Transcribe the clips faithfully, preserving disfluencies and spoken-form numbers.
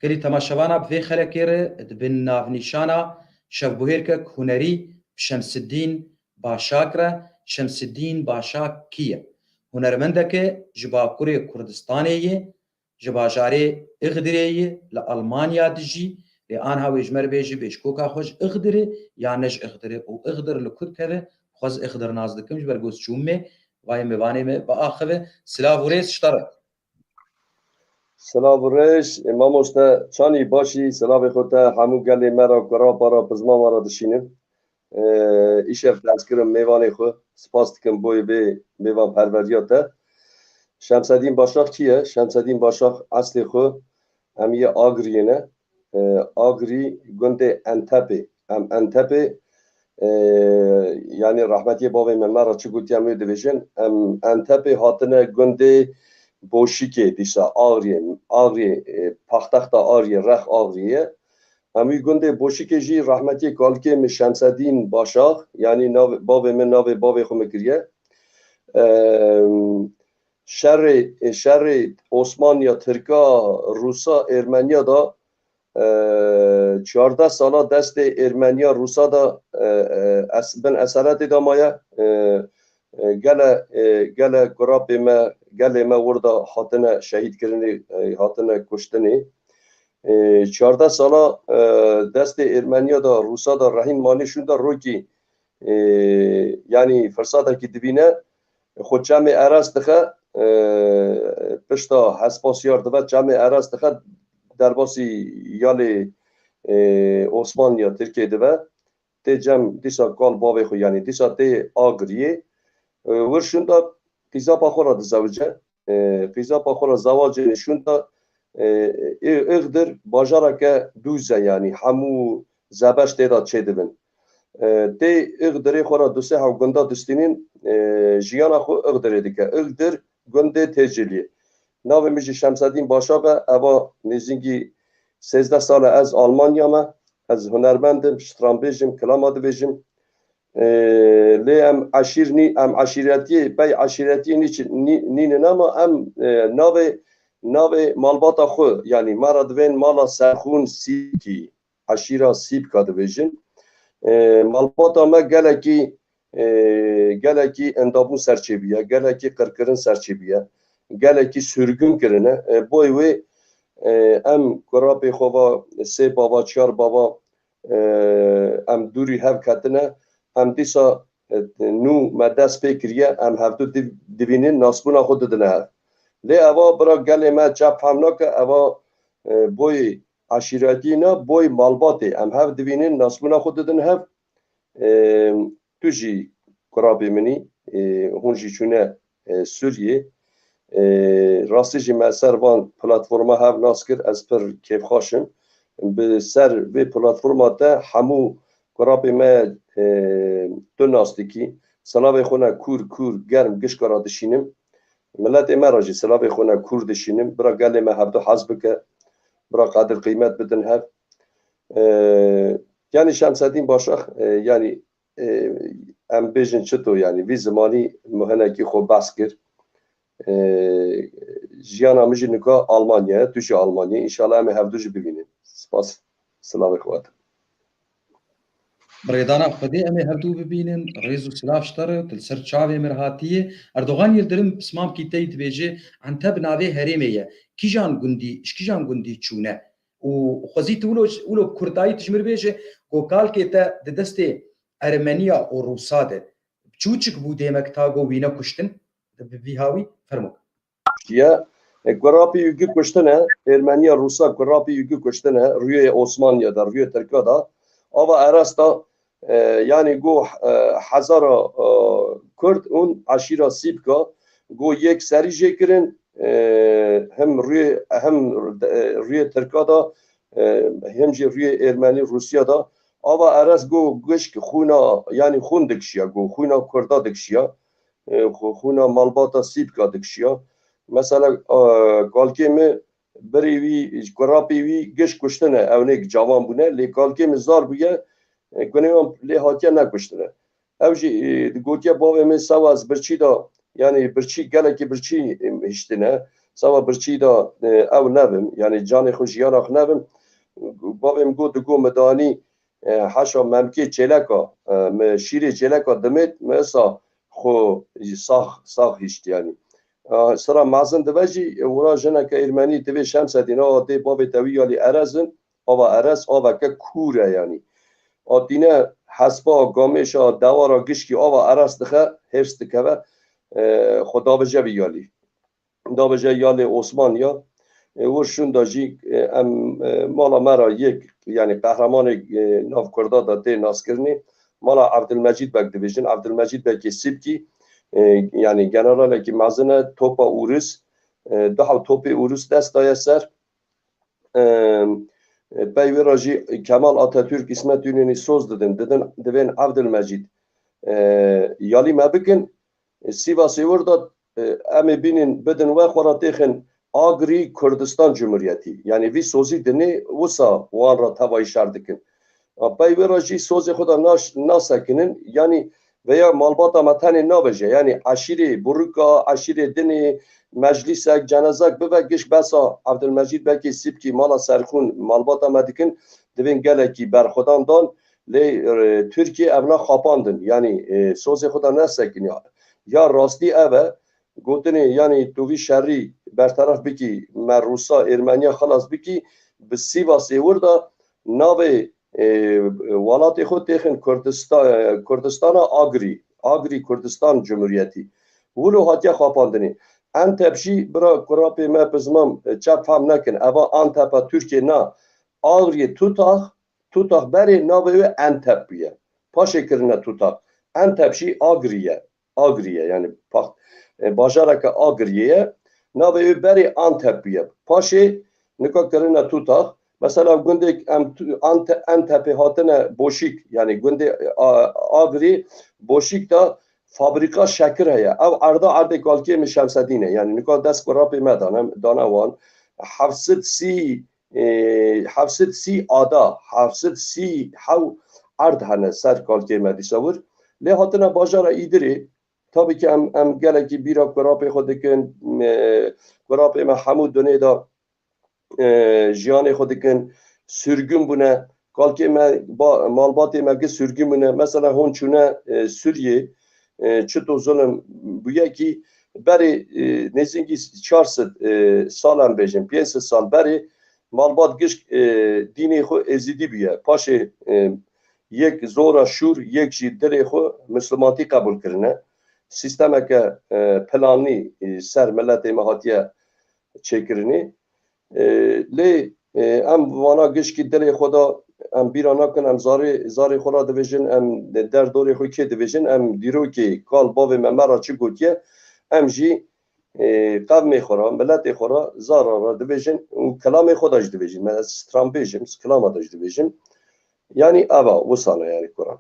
Gelî temaşevana bi vê xelekê re di bin navnîşana şevbuhêrkek hunerî bi Şemsidîn Başak re. Şemsidîn Başak kî ye? Hunermendeke ji Bakurê Kurdistanê ye, ji bajarê Igdirê ye, li Almanya dijî, lê anha wê ji me re bêje bêjkoka xwe ji Igdirê ya ne ji Igdirê û Igdir li ku dikeve, xwe ez Igdir nas dikim ji ber ku ez çûm mê, vayê mêvanê me biaxive. Silav û rêz ji te re. Silav û rêz, e, mamoste, çanî başî, silavê xwe te hemû gelê me re, kura para bi ziman me re dişînim. E, îşev destkirim mêvanê xwe, spas dikim bo vê mêvanperweriya te. Şemsedîn Başak kî ye? Şemsedîn Başak eslê xwe em yê Agriyê ne. E, Agrî gundê Entepê. Em Entepê, e, yanî rehmetiyê bavê me me re çi gotiye em wê dibêjin. Em Entepê hatine gundê Boşikê dîsa Agriyê, Agriyê, e, paxtexta Agriyê, rex Agriyê ye. Em wî gundê Boşikê jî rehmetiyê kalkê min Şemsedîn Başak, yanî nav-, bavê min navê bavê xwe min kiriye. E, şerê, şerê Osmaniya, Tirka, Rûsa, Ermeniya da, e, çardeh sala destê Ermeniya, Rûsa da, e, e, es-, bin eseretê da maye. E, e, gele, e, gele kurapê me, gelê me wir da hatine şehîdkirinê, e, hatine kuştinê. E, çardeh sala, e, destê Ermeniya da, Rûsa da rehîn manî şûnda rokî, e, yanî firsatekî dibîne, xwe çemê Eres dixe, e, pişta hespa siyar dibe, çemê Eres dixe, derbasî yalê, e, Osmaniya Tirkiyê dibe. Tê cem dîsa kal bavê xwe, yanî dîsa tê Agriyê. E, wir şûnda qîzapa xwe re dizewice. E, qîzapa xwe re zewacê şûnda, e, Ê-, Îgdir bajareke dûz e, yanî hemû zebeş tê de çêdibin. E, tê Îgdirê xwe re du sê hev gunda distînin, e, jiyana xwe Îgdirê dike. Îgdir gundê Têciliyê. Navê min jî Şemsedîn Başak e. Eva nêzîngî sêzdeh sal e ez Almanya me. Ez hunermend im, stranbêj im, kilama dibêjim. E, lê em eşîr nî-, em eşîretiyê, pey eşîretiyê nîçi-, nî-, nînin ama em, e, navê, navê malbata xwe, yanî me re divên mala Serxûn Sîkî, eşîra Sîpka dibêjin. E, malbata me gelekî, e, gelekî endabûn ser çêbûye, gelekî qirkirin ser çêbûye, gelekî sürgün kirine. E, boy wê, e, em kurapê xwe va sê bava, çar bava, e, em dûrî hev ketine, em dîsa, e, nû me dest pê kiriye, em hevdu div-, divînin, nasbûna xwe didine hev. Lê eva bira gelê me çap fehm nake, eva, e, boyê eşîretî ne, boyê malbatê. Em hev divînin, nasbûna xwe didin hev. E, tu jî kurabê min î, e, hûn jî çûne, e, Sûriyê. E, rastî jî me ser van platforma hev nas kir, ez pir kêfxweş im. Bi ser vê platforma te hemû kurabê me, e, tu nas dikî. Silavê xwe ne kûr, kûr, germ, gişka re dişînim. Miletê me re jî silavê xwe ne kûr dişînim. Bira gelê me hevdu hez bike. Bira qedir qîmet bidin hev. E, yanî Şemsedîn Başak, e, yanî, e, em bêjin çito, yanî vî zimanî min hinekî xwe behs kir. E, jiyana min jî nika Almanya ye, tu jî Almanya ye. Înşallah em ê hevdu jî bibînin. Spas. Silavê xwe te. Bi rêdana Xwedê em ê hevdu bibînin. Rêz û silav ji te re, tu li ser çavê min re hatiyê. Erdogan Yildirim pismamkî te yî dibêje, Enteb navê herêmê ye. Kîjan gundî, ji kîjan gundî çûne? Û xwezî tu wilo, wilo bi kurtayî tu ji min re bêje, ku kalkê te di destê Ermeniya û Rûsa de çûçik bû, dêmek ta ku wî nekuştin? Bi vî hawî, fermo. Ye, e, kurapî wî kuştine, Ermeniya Rûsa kurapî wî kuştine, rûyê Osmaniya de, rûyê Tirka de. Ava Eres de, e, yanî go, e, hezara, e, Kurd û eşîra Sîpka go yek serî jê kirin, e, hem rûyê, hem, e, rûyê Tirka de, e, hem jî rûyê Ermenî Rûsya de. Ava Eres go gişk xûna, yanî xûn dikişiya, go xûna Kurda dikişiya, e, xû-, xûna malbata Sîpka dikişiya. Mesela, e, kalkê min birê wî, kurapê wî giş kuştine, ewnêk cavan bûne, lê kalkê min zar bûye, e, gunê wan lê hatiye nekuştine. Ew jî, e, gotiye bavê min sewa ez birçî da, yanî birçî, gelekî birçî, e, hiştine. Seba birçî de, e, ew nebim, yanî canê xwe jiyana xwe nebim. Bavê min got, digot, mi danî, e, heşa memkê çêleka, e, mi şîrê çêleka dimêt, mi esa xwe sax, sax hişt, yanî. E, sira mezin dibe jî, e, wira jineke Ermenî divê Şemsedîn, a dê bavê te wî yalî Erez in, ava Erez, aveke kûr e, yanî. A tîne hespa, gamêşa, dewara gişkî ava Erez dixe, hêrs dikeve, e, xwe davije vî yalî. Davije yalê Osman ya. E, wir şûnda jî, e, em, e, mala me ra yek, yanî qehremanê, e, nav Kurda de tê naskirinê. Mala Evdilmecîd Beg dibêjin. Evdilmecîd Begê Sîpkî, e, yanî generalekî mezin e, topa Ûris, e, du hew topê Ûris dest daye ser. E, e, pey wê re jî Kemal Atatürk, Îsmet Înonî soz didin. Didin, divên Evdilmecîd, e, yalî me bikin. E, Sîvasê wir de, e, em ê bînin, bidin we, xwe re têxin Agirî Kurdistan Cumhuriyetî. Yanî vî sozî dinê wisa wan re tevayî şer dikin. A, pey wê re jî sozê xwe de naş-, nasekinin, yanî veya malbata me tenê nabêje, yanî eşîrê Burika, eşîrê dinê, meclîsek, cenezek bibe, giş besa Evdilmecîd Begê Sîpkî, mala Serxûn, malbata me dikin, divên gelekî berxwedan dan, lê, e, Tirkiye evna xapandin, yanî, e, sozê xwe de nesekiniya. Ya rastî ev e, gotinê, yanî tu vî şerî berteref bikî, me Rûsa, Ermeniya xilas bikî, bi Sîvasê wir de navê, e, welatê xwe têxin Kurdista-, Kurdistana Agirî, Agirî Kurdistan Cumhuriyetî. Wilo hatiye xapandinê. Entep jî, bira kurapê me bi ziman, e, çep fam nekin. Eva Antepa Tirkiye na. Agiriyê Tutax, Tutax berê navê wê Entep bûye. Paşê kirine Tutax. Entep jî Agirî ye. Agirî ye, yanî paxt, e, bajareke Agiriyê ye. Navê wê berê Antep bûye. Paşê nika kirine Tutax. Mesela gundê em tu-, Ante-, Entepê hatine Boşîk, yanî gundê, a, Agirî Boşîk de fabrîka şekir heye. Ew erda erdê kalkê min Şemsedîn e. Yanî nika dest kurapê me dane, dane wan. Heft sed sî e, heft sed sî ada, heft sed sî hew erd hene ser kalkê me dîsa wir. Lê hatine bajara Îdirê, tabî ki em, em gelekî bîra kurapê xwe dikin, e, kurapê me hemû dunê de, e, jiyanê xwe dikin, sürgün bûne. Kalkê me, ba-, malbatê me gi sürgün bûne. Mesela hûn çûne, e, Sûriyê, e, çito zulm bûye kî berê, e, nêzîkî çar sed, e, sal em bêjin, pênc sed sal berê malbat gişk, e, dînê xwe êzidî bûye. Paşê, e, yek zora şûr, yek jî dilê xwe mislimantî qebûl kirine. Sîstemeke, e, planî, e, ser miletê me hatiye çêkirinê. E, lê, e, em vana gişkî dilê xwe de em bîra nakin, em zarê, zarê xwe re dibêjin, em derdorê xwe kê dibêjin, em dîrokê kal bavê me me re çi gotiye, em jî, e, qevmê xwe re, miletê xwe re, zara re dibêjin û kilamê xwe de jî dibêjin. Me ez stran bêjim, kilama de jî dibêjim. Yanî eva, wisane yanî kura.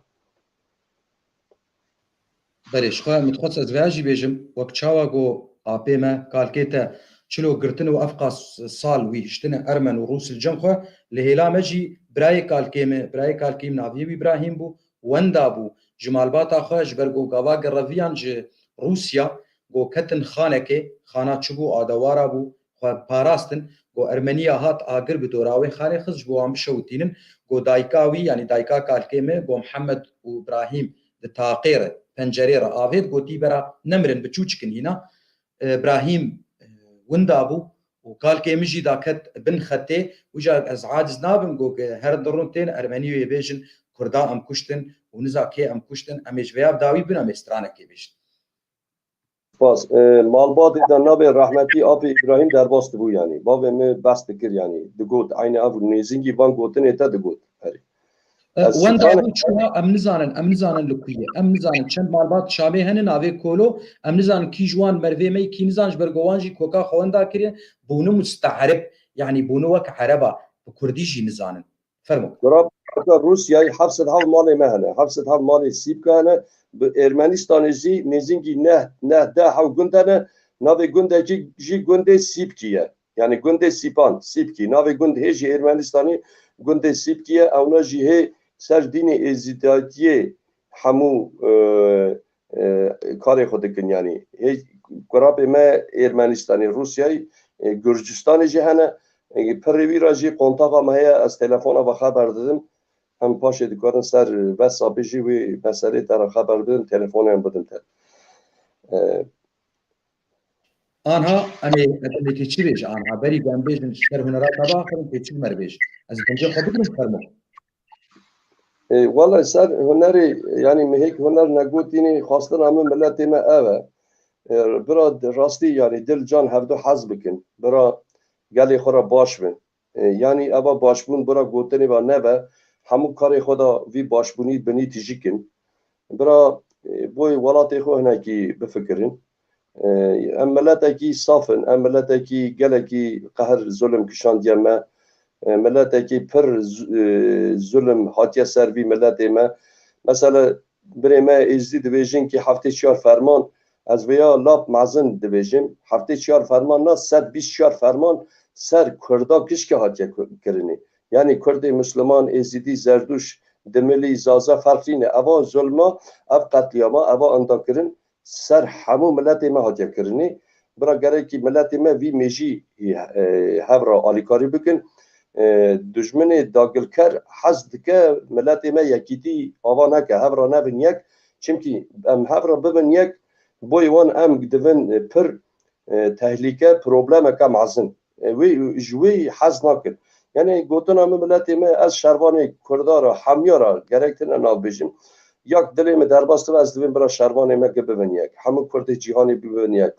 Belê, ji xwe min dixwest ez vêya jî bêjim, wek çawa got apê me, kalkê te çilo girtin û ev qas sal wî hiştine Ermen û Rûs li cem xwe, li hêla me jî birayê kalkê me, birayê kalkê min navê wî Îbrahîm bû, wenda bû, ji malbata xwe, ji ber ku gava gereviyan ji Rûsya, got ketin xanekê, xana çi bû, adewara bû, xwe parastin, got Ermeniya hat agir bi dora wê xanê xist ji bo wan bişewitînin, got dayika wî, yanî dayika kalkê me, got Mihemed û Îbrahîm di taqê re, pencerê re avêt, got tî bera nemirin, bi çûçikin hîna. E, Îbrahîm, e, winda bû û kalkê min jî daket bin xetê, wî ca ez aciz nabim, got, her di rûn tên Ermenî wê bêjin, Kurda em kuştin û niza kê em kuştin, em ê ji vêya bi dawî bin, em ê stranekê bêjin. Spas. E, malbatê de navê rehmetî apê Îbrahîm derbas dibû yanî. Bavê min behs dikir yanî. Digot, eynî ev nêzîngî van gotinê te digot. Erê. E, Ez wenda stranê bû çûna, em nizanin, em nizanin li ku ye. Em nizanin çend malbat Şamê hene navê Kolo, em nizanin kî ji wan mervê me, kî nizan ji ber ku wan jî koka xwe wenda kiriye, bûne muste'rib, yanî bûne wek ereba, bi kurdî jî nizanin. Fermo. Kurapê Rûsyayê heft sed hew malê me hene. Heft sed hew malê Sîpka hene. Bi Ermenistanê jî nêzîngî neh, neh, deh hew gund hene. Navê gundekî jî gundê Sîpkî ye. Yanî gundê Sîpan, Sîpkî. Navê gund hê jî Ermenistanê gundê Sîpkî ye. Ewna jî hê ser dînê êzîdiyatiyê hemû, e, e, karê xwe dikin. Yanî hê kurapê me Ermenistanê, Rûsyayê E, Gurcistanê jî hene. E, pirê wî re jî kontaxa me heye, ez telefona ve xeber didim. Em paşê dikarin ser WhatsAppê jî wê meselê te re xeber bidin, telefonê em bidin te. E, Anha em ê, em ê tê çi bêje anha? Berî ku em bêjin ji ser hunera te biaxirin, tê çi me re bêje? Ez gundê xwe bigirim fermo. E, wele ser hunerê, yanî mihêk huner negotînê, xwestina min miletê me ev e. E, bira di-, rastî, yanî dil can hevdu hez bikin. Bira gelê xwe re baş bin. E, yanî eva başbûn bira gotinê ve nebe, hemû karê xwe da vî başbûnî binî tijîkin. Bira, e, boy welatê xwe hinekî bifikirin. E, em miletekî saf in, em miletekî gelekî qehr zulm kişandiye me. E, miletekî pir z-, e, zulm hatiye ser vî miletê me. Mesela birê me Êzdî dibêjin ki heftê çar ferman, ez vêya lap mezin dibêjim, heftê çar ferman na sed bîst çar ferman ser Kurda kişke hatiye ku-, kirinê. Yanî Kurdê Misliman, Êzidî, Zerdûş, Dimilî, Zaza ferq nîne. Eva zulma, ev qetlîama, eva indakirin ser hemû miletê me hatiye kirinê. Bira gerekî miletê me vî mêjî, e, hev re alîkarî bikin. E, dijminê dagilker hez dike miletê me yekîtî ava neke, hev re nebin yek. Çimkî em hev re bibin yek, boyê wan em divin, e, pir, e, tehlîke, problemeke mezin. E, wê, ji wê hez nakin. Yanî gotina min miletê me, ez şervanê Kurda re, hemiya re gerek tine nav bêjim. Yak dilê min derbas dibe, ez divêm bira şervanê me ki bibin yek. Hemû Kurdê cîhanê bibin yek.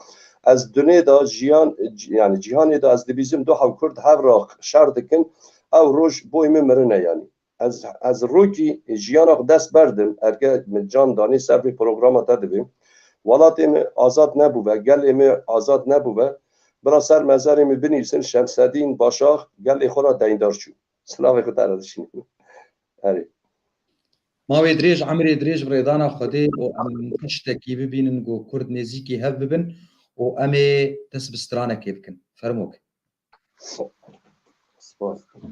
Ez dunê de jiyan, c-, yanî cîhanê de ez dibîzim du hev Kurd hev re şer dikin, ew roj boy min mirin e yanî. Ez, ez rokî jiyana xwe dest berdim, erke min can danî ser vê programa te dibêm. Welatê min azad nebûbe, gelê min azad nebûbe, bira ser mezarê min binîvsin, Şemsedîn Başax gelê xwe re deyndar çû. Silavê xwe te re dişînim. Erê. Mawê dirêj, emrê dirêj bi rêdana Xwedê û em tiştekî bibînin ku Kurd nêzîkî hev bibin û em ê dest bi stranekê bikin. Fermok. Spas. Tamam.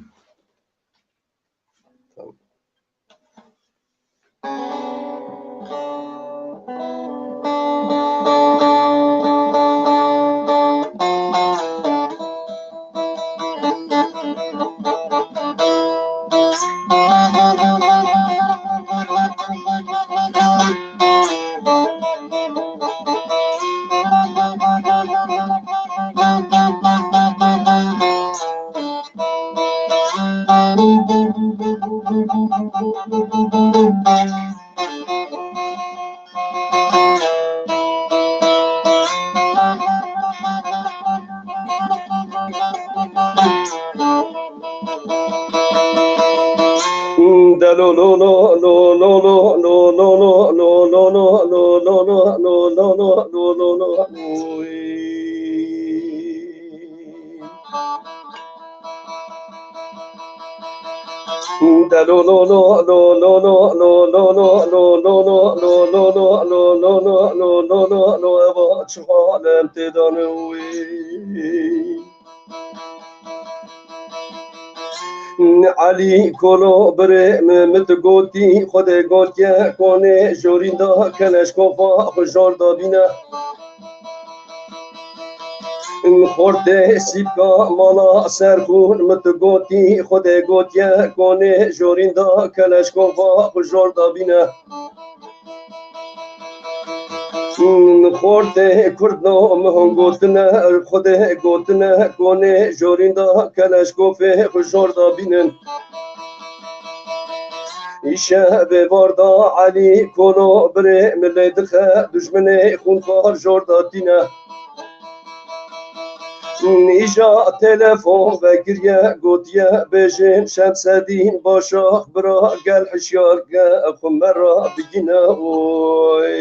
Eva çi halem têdan wî. Elî kolo birê min, min tu gotî, Xwedê gotiye konê jorînda keleşkofa xwe jor dabîne. Xortê sîpka mala ser xûn, min tu gotî, Xwedê gotiye konê jorînda keleşkofa xwe jor dabîne. Xortê Kurdo min hon gotine, Xwedê gotine konê jorînda keleşkofê xwe jor dabînin. Îşevê varda Elî kolo birê min lê dixe, dujminê xûnxwar jor datîne. Îja telefon vekiriye, gotiye bêjin Şemsedîn Başax bira gel hişyar ke xwe me re bigîne oy.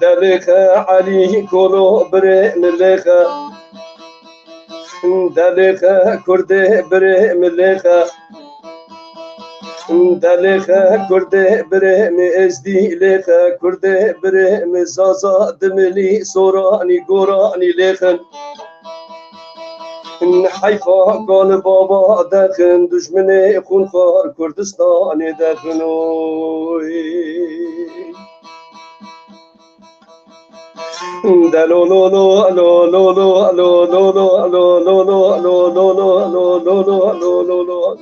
Delêxe Elî kolo birê min lêxe. Delêxe Kurdê birê min lêxe. Delêxe Kurdê birê min Êzdî lêxe. Kurdê birê min Zaza Dimilî Soranî Goranî lêxin. Heyfa kal baba dexin, dujminê xûnxwar Kurdistanê dexin oy. De lo lo lo, lo lo lo, lo lo lo, lo lo lo, lo lo lo, lo lo lo, lo lo lo, lo lo lo.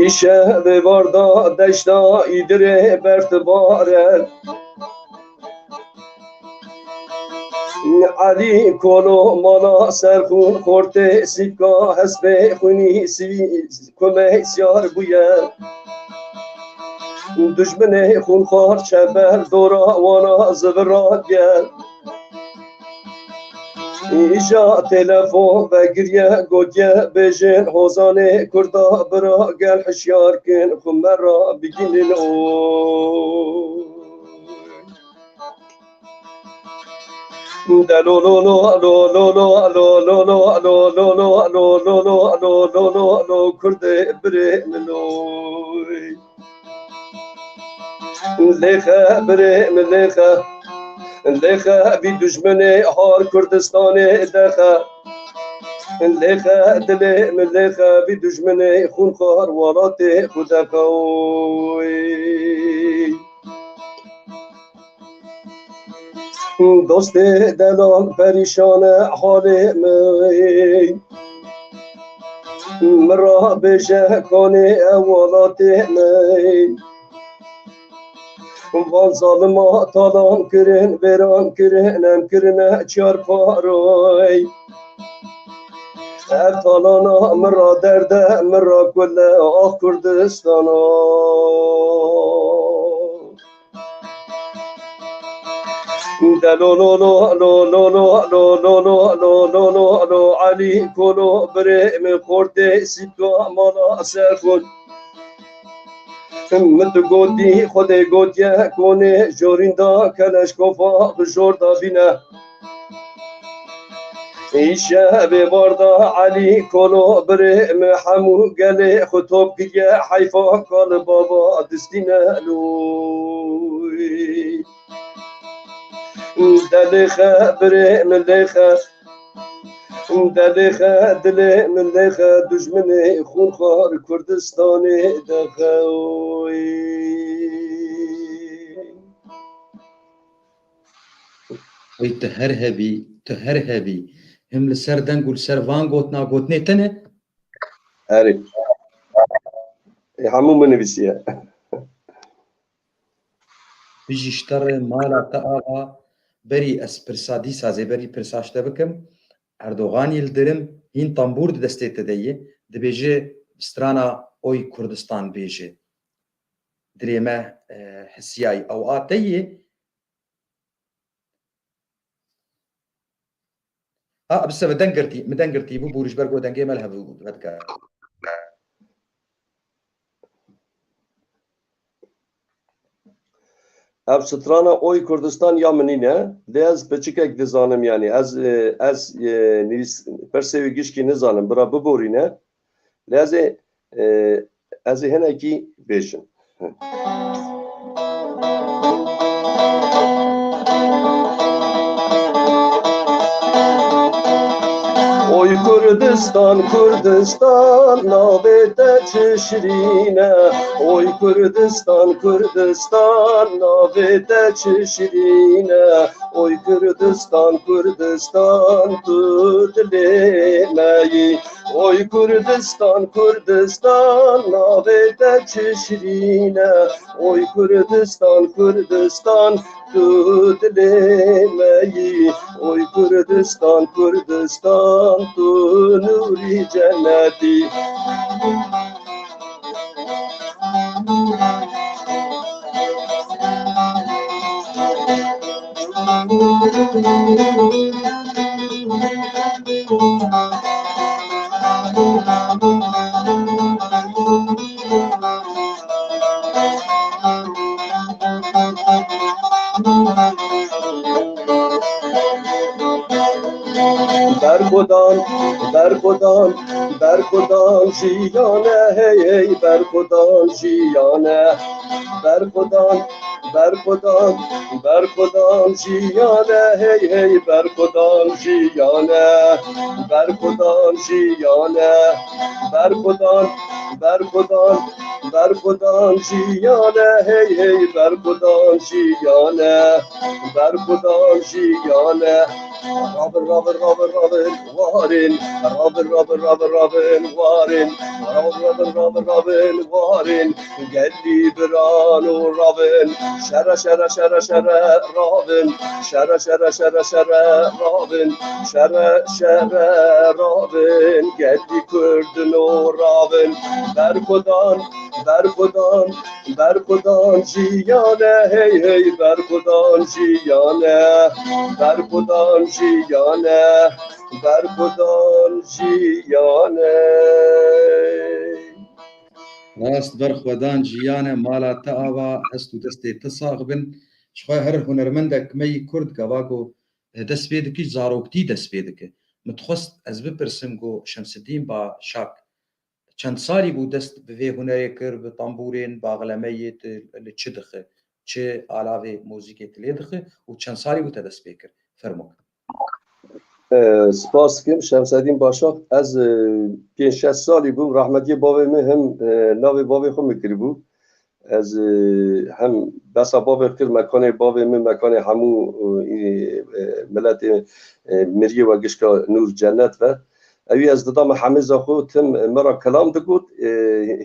Îşe vê barda deşta îdirê bertibare. Elî kolo mala serxûn xortê sîpka hespê xwînî sî-, kumê siyar bûye. Dijminê xûnxwar çember dora wana zivir radiye. Îja telefon vegiriye gotiye bêjin hozanê kurda bira gel hişyar kin xwe me ra bigînin oy. De lo lo lo, lo lo lo, lo lo lo, lo lo lo, lo lo lo, lo lo lo, lo Kurdê birê min oy. Lêxe birê min lêxe, lêxe vî dijminê har Kurdistanê dexe. Lêxe dilê min lêxe vî dijminê xûnxwar welatê xwe dexe oy. Dostê delal perîşan e halê min. Min ra bêje konê ew welatê min. Van zalima talan kirin, vêran kirin, em kirine çar paroy. Ev talana min ra derde, min ra kule, ax Kurdistana. De lo lo lo, lo lo lo, lo lo lo, lo lo lo, lo Elî kolo birê min xortê sîpka mala ser xwe. Min tu gotî, Xwedê gotiye, konê jorînda keleşkofa bi jor da bîne. Îşe vê barda Elî kolo birê min hemû gelê xwe top kiriye, heyfa ka li bava distîne loy. De lêxe birê min lêxe, de lêxe dilê min lêxe, dijminê xûnxwar Kurdistanê dexe oy. Ey tu her hebî, tu her hebî. Him li ser deng û li ser van gotina gotinê tene. Erê. Ê hemû min nivîsiye. Bijî ji te re mala te axa, berî ez pirsa dîsa zê berî pirsa ji te bikim. Erdoganî li dirim hîn tambûr di destê te de ye. Dibêje bi strana Oy Kurdistan bêje. Dilê me, e, hisiyayî ew a te ye. Ha, bise min deng girtî, min deng girtî bû, bû ji ber ku dengê me li hev vedike. Ev strana Oy Kurdistan ya min nîne, lê ez piçikek dizanim, yanî ez, e, ez, e, nivîs-, persê wî gişkî nizanim, bira biborîne. Lê ez ê, e, ez ê hinekî bêjim. Oy Kurdistan, Kurdistan, navê te çi şirîn e. Oy Kurdistan, Kurdistan, navê te çi şirîn e. Oy Kurdistan, Kurdistan, tu dilê me yî. Oy Kurdistan, Kurdistan, navê te çi şirîn e. Oy Kurdistan, Kurdistan, tu dilê me yî. Oy Kurdistan, Kurdistan, tu nûrî cenetî. Berxwedan, berxwedan, berxwedan jiyane, hey, hey, berxwedan jiyane. Berxwedan, berxwedan, berxwedan jiyane, hey, hey, berxwedan jiyane. Berxwedan jiyane, berxwedan, berxwedan, berxwedan jiyane, hey, hey, berxwedan jiyane. Berxwedan jiyane. Rabin, rabin, rabin, rabin, warin. Rabin, rabin, rabin, rabin, warin. Rabin, rabin, rabin, rabin, warin. Gelî biran û rabin. Şere, şere, şere, şere, rabin. Şere, şere, şere, şere, rabin. Şere, şere, rabin. Gelî kurdin û rabin. Berxwedan, berxwedan, berxwedan jiyane, hey, hey, berxwedan jiyane. Berxwedan jiyane, berxwedan jiyane. Rast, berxwedan jiyane, mala te ava est û destê te sax bin. Ji xwe her hunermendek me yî kurd gava ku dest pê dikî, zaroktî dest pê dike. Min dixwest ez bipirsim ku Şemsidîn Başak çend salî bû dest bi vê hunerê kir, bi tambûrên, bi axlemeyê tu li çi dixe, çi alavê muzîkê tu lê dixe û çend salî bû te dest pê kir? Fermo. E, spas dikim Şemsedîn Başak. Ez, e, pênc şeş salî bûm. Rehmetiyê bavê min him, e, navê bavê xwe min kiribû. Ez, e, hem besa bavê kir, mekanê bavê min, mekanê hemû, e, e, miletê, e, miriyê we gişka nûr cennet ve. Ewî ez didame hemêza xwe, tim, e, min re kelam digot, e,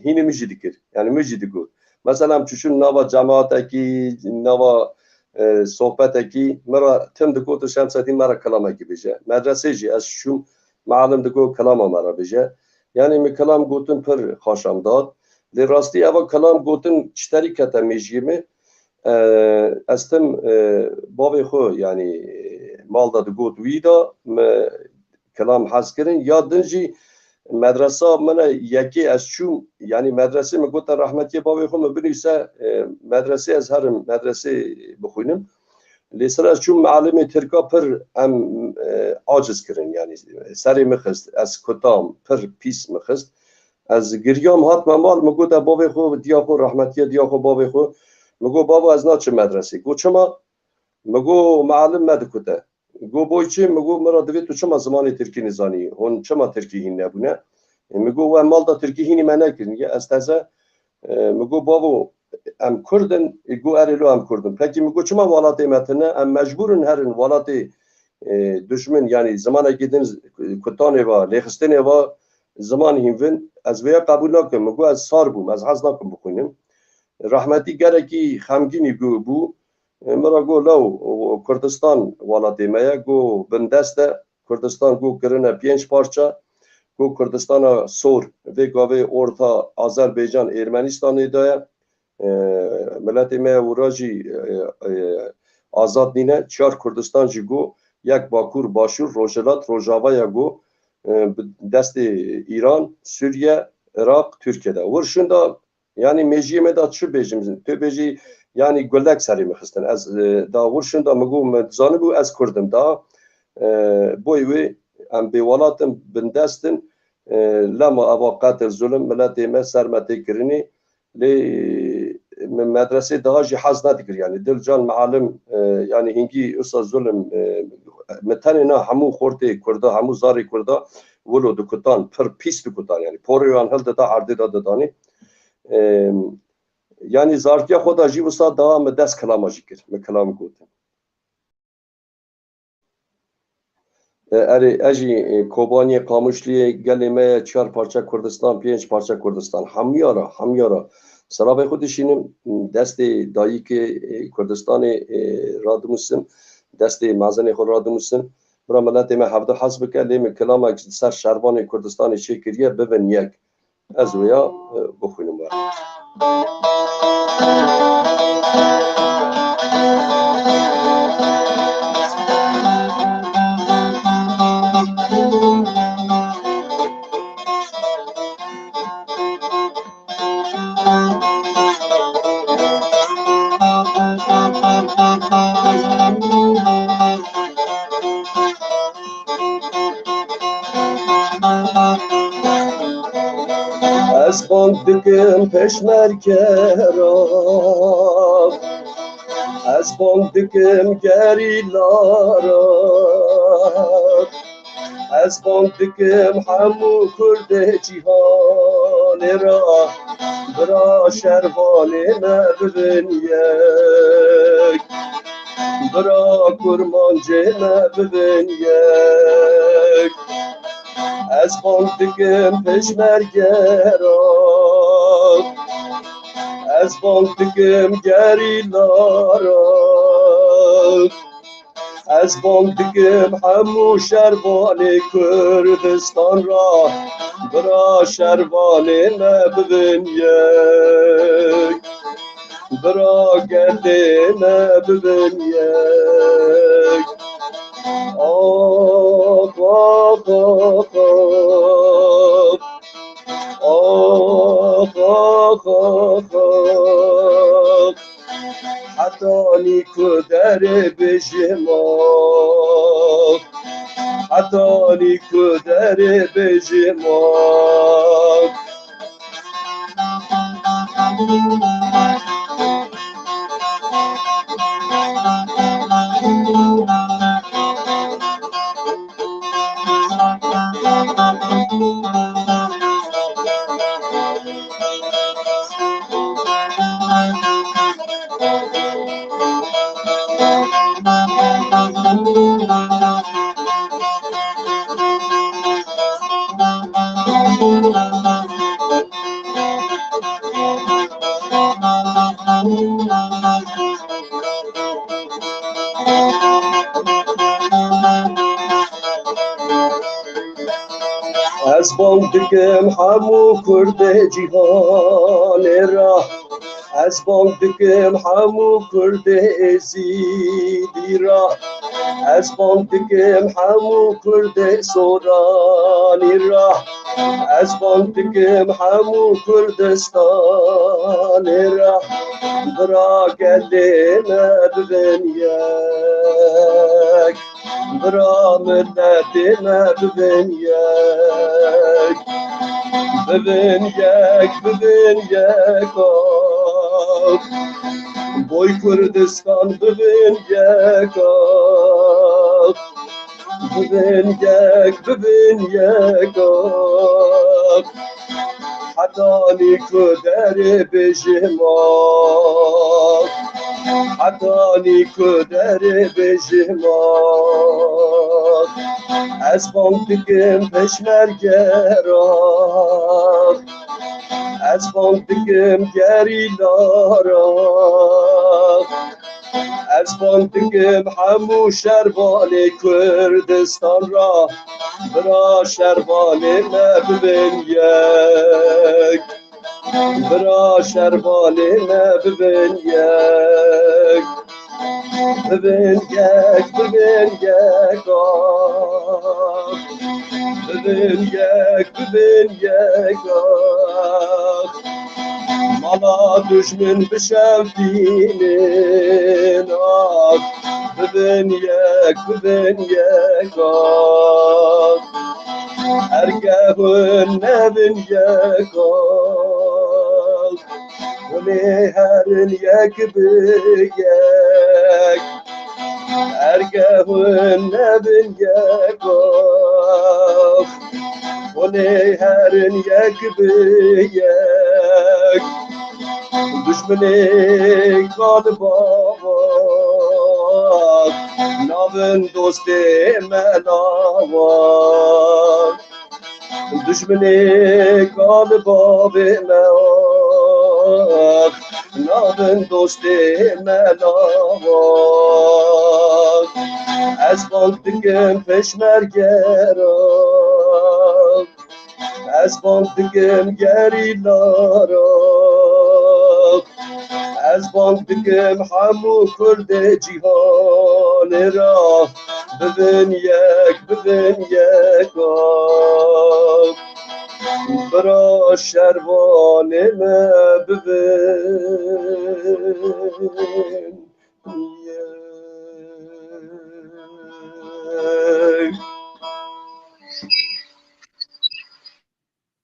hînê min jî dikir. Yani min jî digot. Mesela em çûçûn nava cemaetekî, nava, e, sohbetekî, min re tim digot û Şemsedîn me re kelamekî bêje. Medresê jî ez çûm, mealim digot kelama me re bêje. Yani min kelam gotin pir xweş em dihat. Lê rastî eva kelam gotin çiterî kete mêjiyê min. E, ez tim, e, bavê xwe, yani, e, mal da digot wî da, me kelam hez kirin. Ya din jî medresa min e yekê ez çûm, yani medresê min gote rehmetiyê bavê xwe min binîse, e, medresê ez herim, medresê bixwînim. Lê sira ez çûm mealimê tirka pir em, e, aciz kirin, yani serê min xist, ez kutam, pir pîs min xist. Ez giriyam, hatme mal, min gote bavê xwe, diya xwe, rehmetiye diya xwe, bavê xwe. Min got, bavo, ez naçim medresê. Got, çima? Min got, mealim me dikute. Got, boy çi? Min got, min re divê tu çima zimanê tirkî nizanî? Hûn çima tirkî hîn nebûne? E, min got, we mal da tirkî hînî me nekiriniye. Ez teze, e, min got, bavo, em kurd in. E, got, erê lo em kurd in. Pekî min got, çima welatê me tune? Em mecbûr in herin welatê, e, duşmin, yani zimanekî din kutanê va, lêxistinê va, ziman hîn vin. Ez vêya qebûl nakim. Min got, ez sar bûm, ez hez nakim bixwînim. Rehmetî gelekî xemgînî gu-, bû. E, min re got, law, o, Kurdistan welatê me ye, got, bindest e. Kurdistan got kirine pênc parça. Got, Kurdistana sor, vê gavê orta Azerbaycan, Ermenistanê de ye. E, miletê me ya wira jî, e, e, azad nîne. Çar Kurdistan jî got, yek Bakur, Başûr, Rojhilat, Rojava ya got, e, bi destê Îran, Sûriye, Iraq, Tirkiye de. Wir şûnda, yani mêjiyê me da çi bêjim? Tu bêjî, yani gulek serê min xistin. Ez, e, da wir şûnda min got, min zanibû ez Kurd im da. E, boy wê em bêwelat in, bindest in. E, lema eva qetil, zulm, miletê me ser me tê kirinê. Lê min medresê daha jî hez nedikir, yani dil can mealim, e, yani hingî usa zulm, e, min tenê na hemû xortê Kurda, hemû zarê Kurda wilo dikutan, pir pîs dikutan, yani porê wan hildida erdê de didanê. E, yani zartiya xwe da jî usa daha min dest kilama jî kir, min kilam gotin. E, erê, ez jî, e, Kobaniyê, Qamişliyê, gelê me ye çar parça Kurdistan, pênc parça Kurdistan. Hemiya ra, hemiya ra. Silavê xwe dişînim, destê dayikê, e, Kurdistanê, e, radimusim, destê mezenê xwe radimusim. Bira miletê me hevdu hez bike, lê min kilamek ser şervanê Kurdistanê çêkiriye, bibin yek. Ez wêya, e, bixwînim we. Ez bang dikim pêşmerge ra, ez bang dikim gerîla ra, ez bang dikim hemû kurdê cîhanê ra, bira şervanê me bibin yek, bira kurmancê me bibin yek. Ez bang dikim pêşmerge ra, ez bang dikim gerîla ra, ez bang dikim hemû şervanê Kurdistan ra, bira şervanê me bibin yek. Bira gelê me bibin yek. Ax, ax, ax, ax. Ax, ax, ax, ax. Hetanî ku derê bêjim ax. Hetanî ku derê bêjim ax. Ez bang dikim hemû kurdê cîhanê ra. Ez bang dikim hemû kurdê êzîdî ra. Ez bang dikim hemû kurdê soranî ra. Ez bang dikim hemû Kurdistanê ra. Bira gelê me bibin yek. Bira miletê me bibin yek. Bibin yek, bibin yek, ah. Boy Kurdistan bibin yek, ah. Bibin yek, bibin yek, ah. Hetanî ku derê bêjim ax. Hetanî ku derê bêjim ax. Ez bang dikim pêşmerge ra. Ez bang dikim gerîla ra. Ez bang dikim hemû şervanê Kurdistan ra. Bira şervanê me bibin yek. Bira şervanê me bibin yek. Bibin yek, bibin yek, ah. Bibin yek, bibin yek, ah. Mala dijmin bişevdînin, ah. Bibin yek, bibin yek, ah. Her ke hûn nebin yek, ah. Hûn ê herin yek bi yek. Her ke hûn nebin yek, ah. Hûn ê herin yek bi yek. Dijminê galiba nabin dostê me lawa. Dijminê galiba bê me, nabin dostê me lawa. Ez bang dikim pêşmerge ra. Ez bang dikim gerîla ra. Ez bang dikim hemû kurdê cîhanê ra. Bibin yek, bibin yek, ah. Bira şervanê me bibin yek.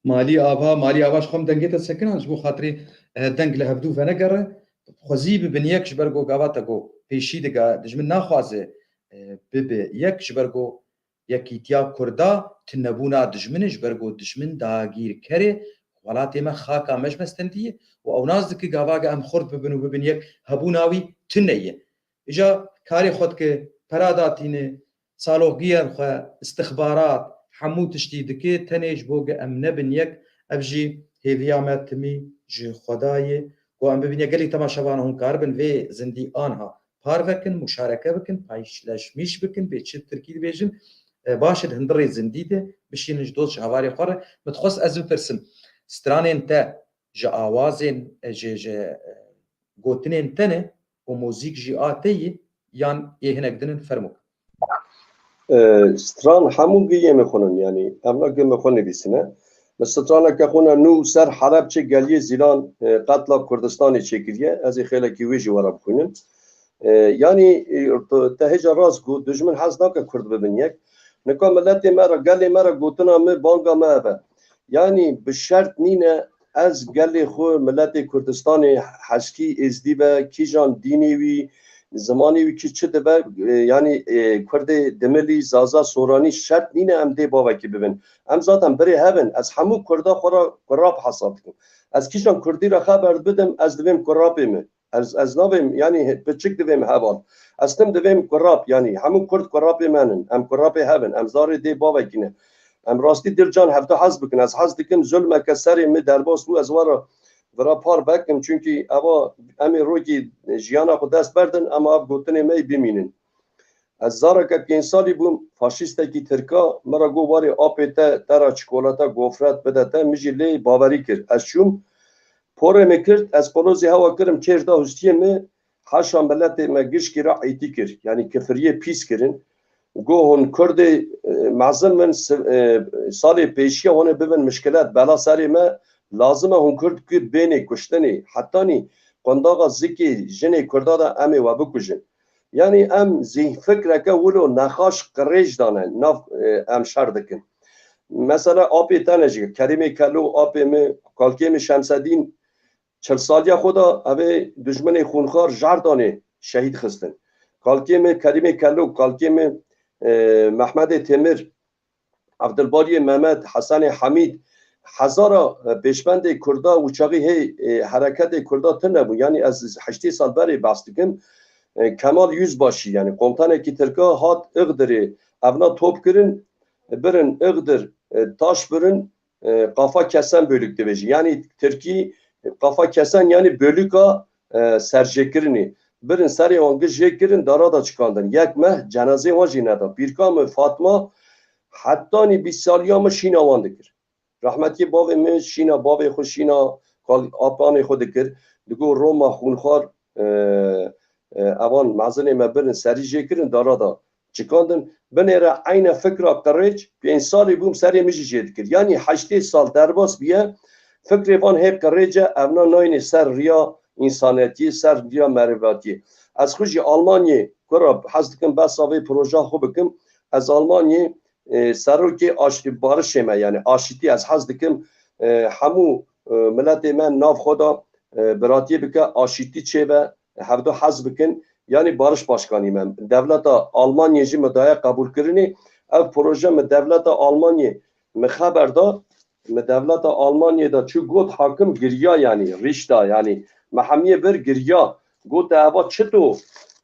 Malî Ava, Malî Ava, ji xwe em dengê te sekinan, ji bo xatirê, e, deng li hevdû venegere, xwezî bibin yek, ji ber ku gava te ku pêşî dike, dijmin naxwaze, e, bibe yek, ji ber ku yekîtiya Kurda tunebûna dijmin e, ji ber ku dijmin dagîrkerê welatê me, xaka me ji me stendî ye û ew nas dike gava ge em xurt bibin û bibin yek, hebûna wî tune ye. Îja karê xwe dike, pera datîne, saloxgiyan xwe, istixbarat, hemû tiştî dike, tenê ji bo ge em nebin yek, ev jî hêviya me timî ji Xweda ye. Ku em bibin yek, gelî temaşevan hûn karibin vê zindî anha parve kin, muşareke bikin, paylaşmîş bikin, bê çi tirkî dibêjin, e, baş e, di hundirê zindî de bişînin ji dost ji hevalê xwe re. Min dixwest ez bipirsim, stranên te ji awazên, e, ji, ji, e, gotinên te ne û muzîk jî a te yî yan ê hinek din in? Fermo. E, stran hemû gi yê min xwinin, yanî em na gi min xwe nivîsine. Min straneke xwe ne nû ser Helebçe geliyê Zîlan, e, qetla Kurdistanê çêkiriye. Ez ê xêlekî wê jî were bixwînim. E, yanî, e, te hêja rast got, dijmin hez nake Kurd bibin yek. Nika miletê me re, gelê me re gotina min, banga me ev e. Yanî bi şert nîne ez gelê xwe, miletê Kurdistanê, Heskî, Êzdî be, kîjan dînê wî, zimanê wî kî çi dibe, e, yanî, e, Kurdê, Dimilî, Zaza, Soranî şert nîne em dê bavekî bibin. Em zaten birê hev in. Ez hemû Kurda xwe re kurap hesab dikim. Ez kîjan Kurdî re xeber bidim, ez divêm kurapê min. Ez, ez navêm, yanî piçik divêm heval. Ez tim divêm kurap, yanî hemû Kurd kurapê me nin. Em kurapê hev in. Em zarê dê bavekî ne. Em rastî dil can hevdu hez bikin. Ez hez dikim zulmeke serê min derbas bû, ez were vira par vekim. Çunkî eva em ê rokî jiyana xwe dest berdin, ema ev gotinê me yî bimînin. Ez zareke pênc salî bûm, faşîstekî tirka min re got, "Warê apê te, te re çikolata, gofret bide te." Min jî lê bawerî kir. Ez çûm, porê min kir, ez qolozê hewa kirim, çêr da hustiyê min, heşa miletê me gişkî re îtî kir. Yanî kifiriyê pîs kirin. Got, "Hûn Kurdê, e, mezin min, si-, e, salê pêşiya hûn ê bibin mişkilet, bela serê me, lazim e hûn Kurd kir bênê kuştinê, hetanî qundaxa zikê jinê Kurda de em ê we bikujin." Yanî em zîhnfikreke wilo nexaş qirêj dane nav, e, em şer dikin. Mesela apê te ne jî, Kerîmê Kelo, apê min, kalkê min Şemsedîn, çil saliya xwe de evê dijminê xûnxar jar danê, şehîd xistin. Kalkê min Kerîmê Kelo, kalkê min, e, Mehmedê Temir, Evdilbariyê Mehmet, Hesenê Hemîd, hezara, e, pêşbendê Kurda û çaxî hê, e, hereketê Kurda tune bû. Yanî ez heştê sal berê behs dikim. E, Kemal Yüzbaşı, yanî komutanekî Tirka hat Iğdirê, evna top kirin, e, birin Iğdir, e, taş birin, e, Kafa Kesen bölük dibêjin. Yanî Tirkî, e, Kafa Kesen yanî bölüka, e, serjêkirinê. Birin serê wan giş jê kirin, dara da çikandin. Yek meh cenazeyê wan jî neda. Pîrka min Fatma hetanî bîst saliya min şîna wan dikir. Rehmetiyê bavê min şîna bavê xwe, şîna kal-, apanê xwe dikir. Digot Roma xûnxwar, e, e, evan mezinê me birin serî jê kirin, dara da çikandin. Binêre eyne fikra qirêç, pênc salî bûm serê min jî jê dikir. Yanî heştê sal derbas bûye, fikrê van hê qirêc e, evna nayînê ser riya însanetiyê, ser riya meriviyatiyê. Ez xwe jî Almanyê, kura hez dikim behsa vê proja xwe bikim, ez Almanyê, e, serokê aş-, barişê me, yanî aşîtî ez hez dikim, e, hemû, e, miletê me nav xwe de, e, biratiyê bike, aşîtî çêbe, hevdu hez bikin. Yanî bariş başkanî me. Dewleta Almanyê jî min daye qebûlkirinê. Ev proje min dewleta Almanyê min xeber da. Min dewleta Almanyê de çû got hakim giriya, yanî rîş da, yanî me hemiyê vir giriya. Got eva çito,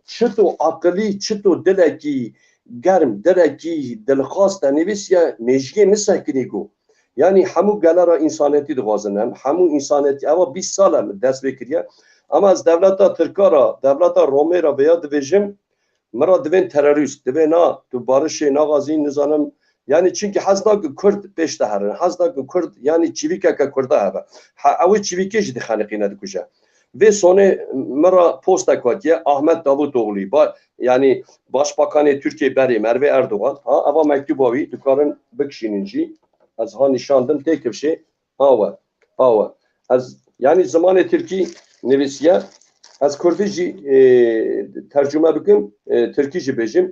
çito aqilî, çito dilekî germ, dilekî dilxwaz te nivîsiye, mêjiyê min sekinî got. Yanî hemû gelera însanetî dixwazin em. Hemû însanetî, eva bîst sal e min dest pê kiriye. Ama ez dewleta Tirka ra, dewleta Romê ra vêya dibêjim, min ra divên terorîst, divê na, tu barişê naxwazî, nizanim. Yanî çunkî hez nakin Kurd pêş de herin. Hez nakin Kurd, yanî çivîkeke Kurda hebe. Ha, ew ê çivîkê jî dixeniqîne, dikuje. Vê sonê min ra postek hatiye, Ahmet Davutoğlu, ba-, yanî Başbakanê Tirkiyê berê Merve Erdogan. Ha, eva mektuba wî, dikarin bikişînin jî. Ez ha nîşan dim, tê kifşê. Ha we, ha we. Ez, yanî zimanê tirkî nivîsiye. Ez kurdî jî, e, tercume bikim, e, tirkî jî bêjim.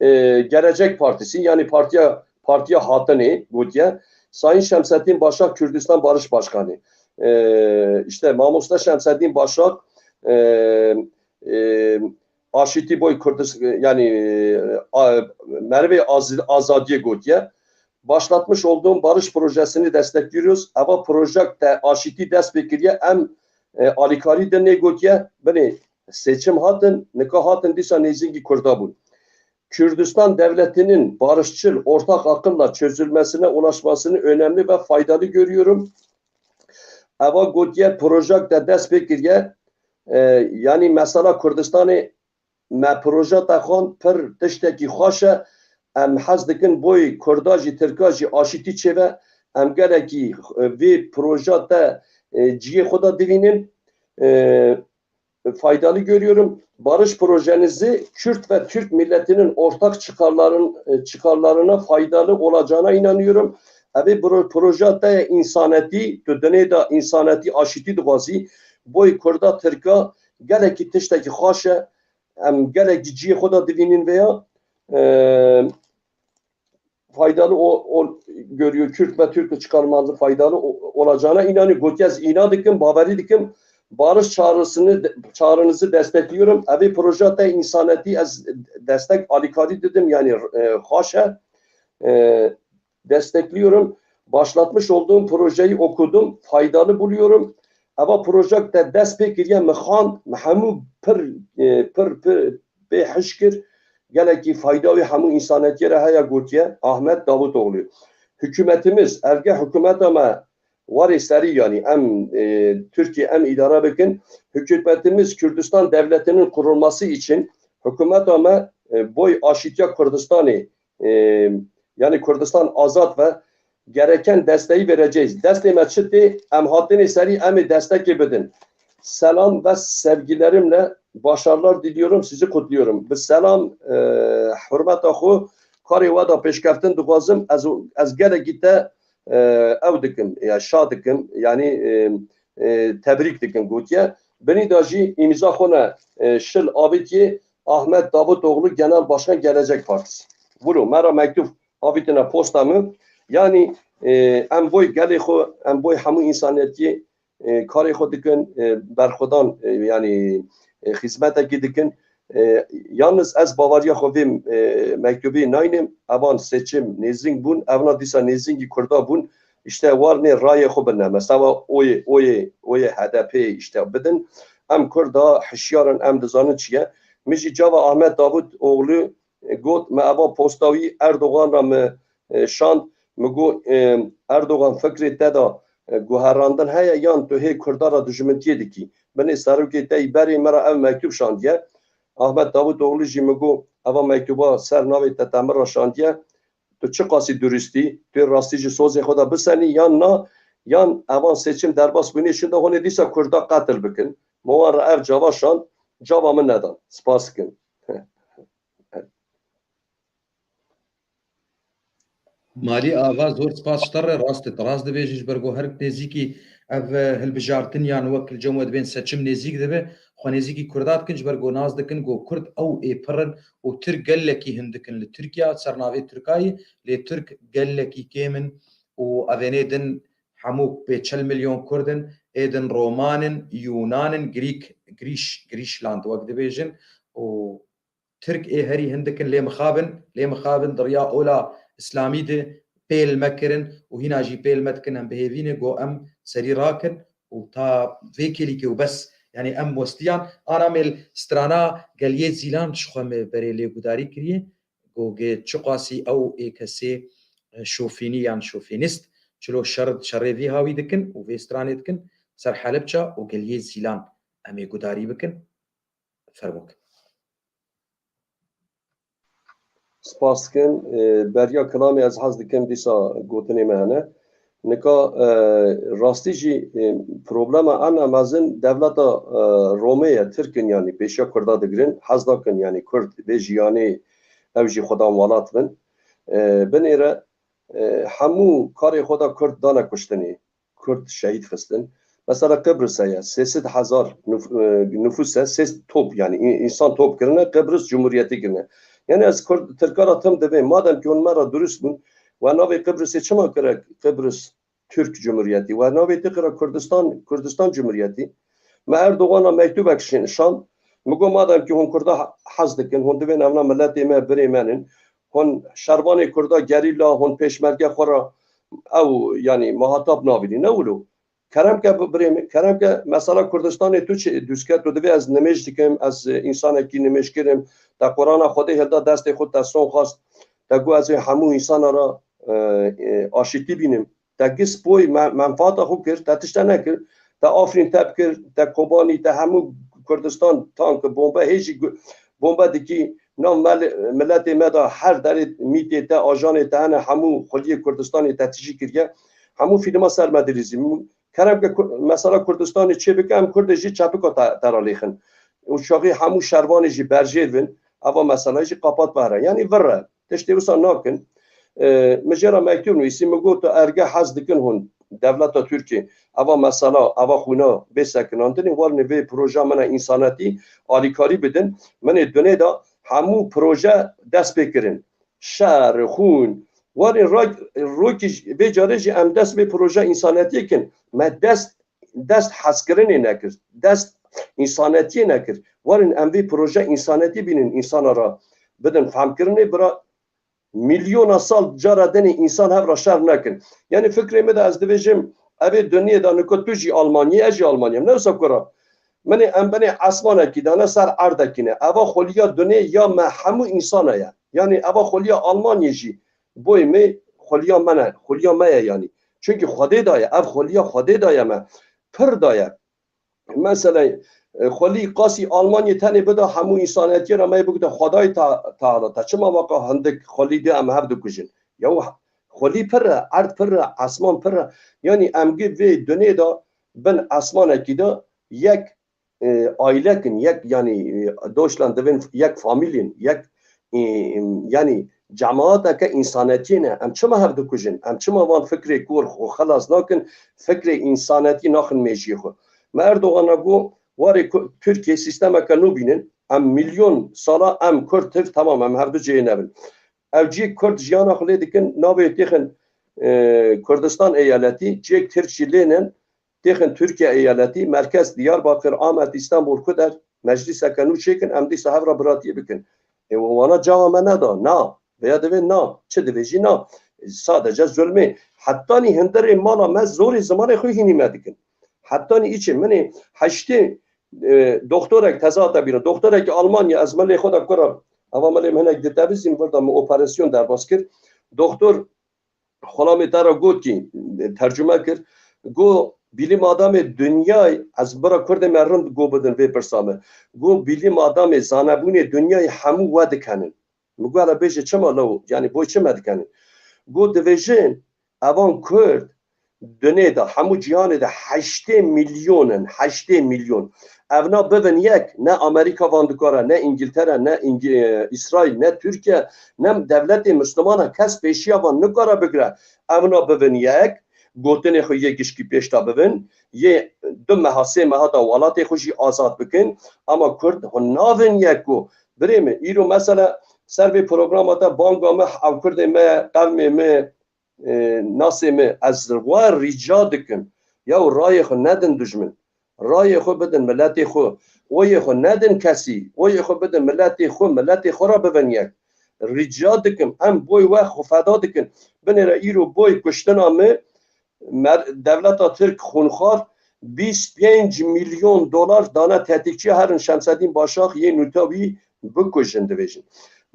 E, Gelecek Partisi, yanî partiya, partiya hatinê gotiye. Sayın Şemsettin Başak, Kürdistan Barış Başkanı. E, işte Mamosta Şemsettin Başak, e, e, Aşiti Boy Kürdis-, yani, e, a-, Merve Az-, Azadiye gotiye. Başlatmış olduğum barış projesini destekliyoruz. Eva proje te aşiti dest pê kiriye, em, e, alîkarî de nêgotiye. Binê seçim hatin, nika hatin dîsa nêzîkî Kurda bûn. Kürdistan devletinin barışçıl, ortak akılla çözülmesine ulaşmasını önemli ve faydalı görüyorum. Eva gotiye projek de dest pê kiriye. E, yani mesela Kurdistanê me proje te xwend pir tiştekî xweş e. Em hez dikin boy Kurda jî Tirka jî aşîtî çêbe. Em gelekî, e, vê proje te, e, ciyê xwe de divînin. E, faydalı görüyorum. Barış projenizi Kürt ve Türk milletinin ortak çıkarların, e, çıkarlarına faydalı olacağına inanıyorum. Evê pro-, proje te insanetî, tu dinê de insanetî, aşîtî dixwazî, boy Kurda, Tirka gelekî tiştekî xweş e. Em gelekî ciyê xwe de divînin veya, e, faydalı o, o görüyor. Kürt ve Türk çıkarlarına faydalı o, olacağına inanıyor. Gotiye ez îna dikim, bawerî dikim. Barış çağrısını, çağrınızı destekliyorum. Evê proje te insanetî ez destek alîkarî dedim. Yani, e, xweş e. E, destekliyorum. Başlatmış olduğum projeyi okudum. Faydalı buluyorum. Eva proje te dest pê kiriye, min xwend, min hemû pir, e, pir, pir pê hişk kir. Gelekî fayda wê hemû însanetiyê re heye, gotiye Ahmet Davutoğlu. Hikûmetimiz, erge hikûmeta me warê serî, yanî em, e, Tirkiye em îdare bikin. Hikûmetimiz Kürdistan devletinin kurulması için hikûmeta me, e, boy aşîtiya Kurdistanê, e, yani Kurdistan azad ve gereken desteği vereceğiz. Destê me çi tê, em hatinê serî em ê destekê bidin. Selam ve sevgilerimle başarılar diliyorum, sizi kutluyorum. Bi selam, e, hurmeta xwe, karê we de pêşkeftin dixwazim. Ez, ez gelekî te, e, ew dikim, ya şa dikim, yani, e, e, tebrîk dikim gotiye. Binî de jî îmza xwe ne, e, şil avêtiye Ahmet Davutoğlu Genel Başkan Gelecek Partisi. Vuro, me re mektûb avîtine posta min. Yanî, e, em boy gelê xwe, em boy hemû însanetiyê, e, karê xwe dikin, e, berxwedan, e, yanî, e, xizmetekî dikin. E, yalnız ez baweriya xwe vê, e, mektûbê naynim. Evan seçim nêzîk bûn, evna dîsa nêzîkî Kurda bûn. İşte warnê rayê xwe bine. Mesela oyê, oyê, oyê H D P işte bidin. Em Kurda hişyar in, em dizanin çi ye. Min jî cava Ahmet Davutoğlu, e, got, me eva posta wî Erdogan re mi, e, şand, mi got, e, Erdogan, fikrê te de, e, guherandin heye yan tu hê Kurda re dijmintiyê dikî? Binê serokê te yî berê me re ev mektûb şandiye. Ahmet Davutoğlu jî mi got, eva mektûba ser navê te te min re şandiye. Tu çiqasî duristî, tu yê rastî ji sozê xwe de bisenî yan na, yan evan seçim derbas bûnê şin de honê dîsa Kurda qetil bikin. Me wan re ev cava şand, cava min nedan. Spas dikim. Malî Ava, zor spas ji te re, rast, rast dibêjî, ji ber ku her nêzîkî ev, e, hilbijartin yan wek li cem we dibên seçim nêzîk dibe, xwe nêzîkî Kurda dikin, ji ber ku nas dikin ku Kurd ew ê pir in û Tirk gelekî hindik in li Tirkiya, ser navê Tirkayê, lê Tirk gelekî kêm in û evênê din hemû pê çil milyon Kurd in, ê din Roman in, Yûnan in, Grîk, Grîş, Grîşland wek dibêjin û Tirk ê herî hindik in lê mixabin, lê mixabin di riya ola Îslamî de pêl me kirin û hîna jî pêl me dikin em bi hêvî ne ku em serî rakin û ta vê kêlîkê û bes. Yanî em westiyan, ana me li strana Geliyê Zîlan ji xwe me berê lê gudarî kiriye, ku gê çiqasî ew ê kesê, e, şofînî yan şofînîst çilo şer, şerê vî hawî dikin û vê stranê dikin ser Helebça û Geliyê Zîlan em ê gudarî bikin. Fermo. Spas dikim. E, beriya kilamê ez hez dikim dîsa gotinê me hene. Nika, e, rastî jî, e, problema ena mezin dewleta, e, Romê ye, Tirk in, yanî pêşiya Kurda digirin, hez nakin, yanî Kurd vê jiyanê ew jî xwedan welat bin. E, binêre, e, hemû karê xwe de Kurd dane kuştinê. Kurd şehîd xistin. Mesela Qibris heye, sê sed hezar nuf-, e, nufus e, sê top, yani in-, insan top kirine, Qibris Cumhuriyeti kirine. Yani ez Kurd, Tirka ra tim divêm, madem ki hûn me ra durust bûn, We navê Qibrisê çima kire Qibris Türk Cumhuriyeti? We navê te kire Kurdistan, Kurdistan Cumhuriyeti? Me Erdoğan'a mektubek şin-, şand. Mi got, madem ki hûn Kurda ha-, hez dikin, hûn divên evna miletê me, birê me nin, hûn şervanê Kurda, gerîla, hûn pêşmerge xwe re ew, yanî, muhatap nabînin, ne wilo? Kerem ke bi-, birê min, kerem ke mesela Kurdistanê tu çi dûst ke, tu divê ez nimêj dikim, ez, e, însanekî nimêjkir im, te Qur'ana Xwedê hilda destê xwe, te son xwest, te got ez ê hemû însana re, e, e, aşîtî bînim. Te gis boy me-, menfaata xwe kir, te tişte nekir, te Afrîn tep kir, te Kobanî, te hemû Kurdistan tank, bombe, hê jî gu-, bombe dikî, nav mel-, miletê me de her derê mîtê te, ajanê te hene, hemû xuliyê Kurdistanê te tijî kiriye, hemû fîlma ser me dilîzî. Kerem ke Ku-, mesela Kurdistanê çê bike, em Kurdê jî çepika te, te re lêxin. Û çaxî hemû şervanê jî berjêr bin, eva mesela jî qapat behre. Yanî vir e. Tiştê wisa nakin. E, min jê re mektûb nivîsî, min got, tu erge hez dikin hûn dewleta Tirkiyê, eva mesela, eva xwîna bê sekinandinê, warin vê proja min a însanetî alîkarî bidin. Min ê dunê de hemû proje dest pê kirin. Şer, xûn, warin ra-, rokî jî, vê carê jî em dest vê proje însanetiyê kin. Me dest dest hezkirinê nekir, dest însanetiyê nekir. Werin em vê proje însanetî bînin, însana re bidin femkirinê, bira milyona sal cara dinê însan hev re şer nekin. Yanî fikrê min de ez dibêjim, evê dinyê de nika tu jî Almanyê, ez jî Almanyam. Ne wisa kura. Min ê em binê esmanekî de ne ser erdekî ne. Eva xweliya dinyê ya me hemû însana ye. Yanî eva xweliya Almanyê jî boy me xweliya me ne, xweliya me ye yanî. Çunkî Xwedê daye, ev xweliya Xwedê daye me. Pir daye. Mesela, e, xwelî qasî Almanyê tenê bida hemû însanetiyê re me bigute Xwedayê Te-, Teala, te çima weka hindik xwelî de em hev dikujin? Ya xwelî pir e, erd pir e, esman pir e. Yanî em gi vê dunê de bin esmanekî de yek, e, aîlek in, yek, yanî, e, Deutschland divin yek famîlî in, yek, e, yanî cemaateke însanetiyê ne. Em çima hev dikujin? Em çima van fikrê kor xwe xelas nakin, fikrê însanetî naxin mêjiyê xwe? Me Erdogan re got, warê ku-, Tirkiye sîstemeke nû bînin, em milyon sala em Kurd tiv, temam, em hevdu cihê nebin. Ev cihê Kurd jiyana xwe lê dikin, navê têxin, e, Kurdistan eyaletî, cihêk Tirk jî lê nin, têxin Tirkiye eyaletî, merkez Diyarbakir, Amed, Îstanbul, ku der, meclîseke nû çêkin, em dîsa hev re biratiyê bikin. Ê, wana cawa me neda, na. Veya divê na, çi divê jî na. Sadece zulmê. Hetanî hindirê mala me zorê zimanê xwe hînî me dikin. Hetanî îçê min ê heştê, e, doktorek tezata bîra. Doktorek Almanya, ez milê xwe de kura. Eva milê min hinek ditevizîn, burada min operasyon derbas kir. Doktor Xulamê te re got kî, tercüme kir. Got, bilim adamê dinyay, ez bira Kurdê me rind go bidin vê pirsa me. Got, bilim adamê, zanebûnê dinyayê hemû we dikenin. Min got, hele bêje çima lew, yanî boy çi me dikenin? Got, divêjin, evan Kurd, dunê de, hemû cîhanê de heştê milyon in, heştê milyon. Evna bibin yek, ne Amerîka van dikare, ne Îngiltere, ne Îng-, e, Îsraîl, ne Tirkiye, ne dewletê Misliman e, kes pêşiya van nikare bigire. Evna bibin yek, gotinê xwe yê gişkî pêş de bibin, yê du meha, sê meha de welatê xwe jî azad bikin, ama Kurd hûn navin yek ku, birê min, îro mesela ser vê programa te banga me, ew Kurdê me, qewmê me, e, nasê me, ez we rica dikim, ya rayê xwe nedin dijmin. Rayê xwe bidin miletê xwe. Oyê xwe nedin kesî. Oyê xwe bidin miletê xwe, miletê xwe re bibin yek. Rica dikim, em boy we xwe feda dikin. Binêre îro boy kuştina me, mer-, dewleta Tirk xûnxwar bîst pênc milyon dolar dane tetikçiya herin Şemsedîn Başak yê nûta wî bikujin, dibêjin.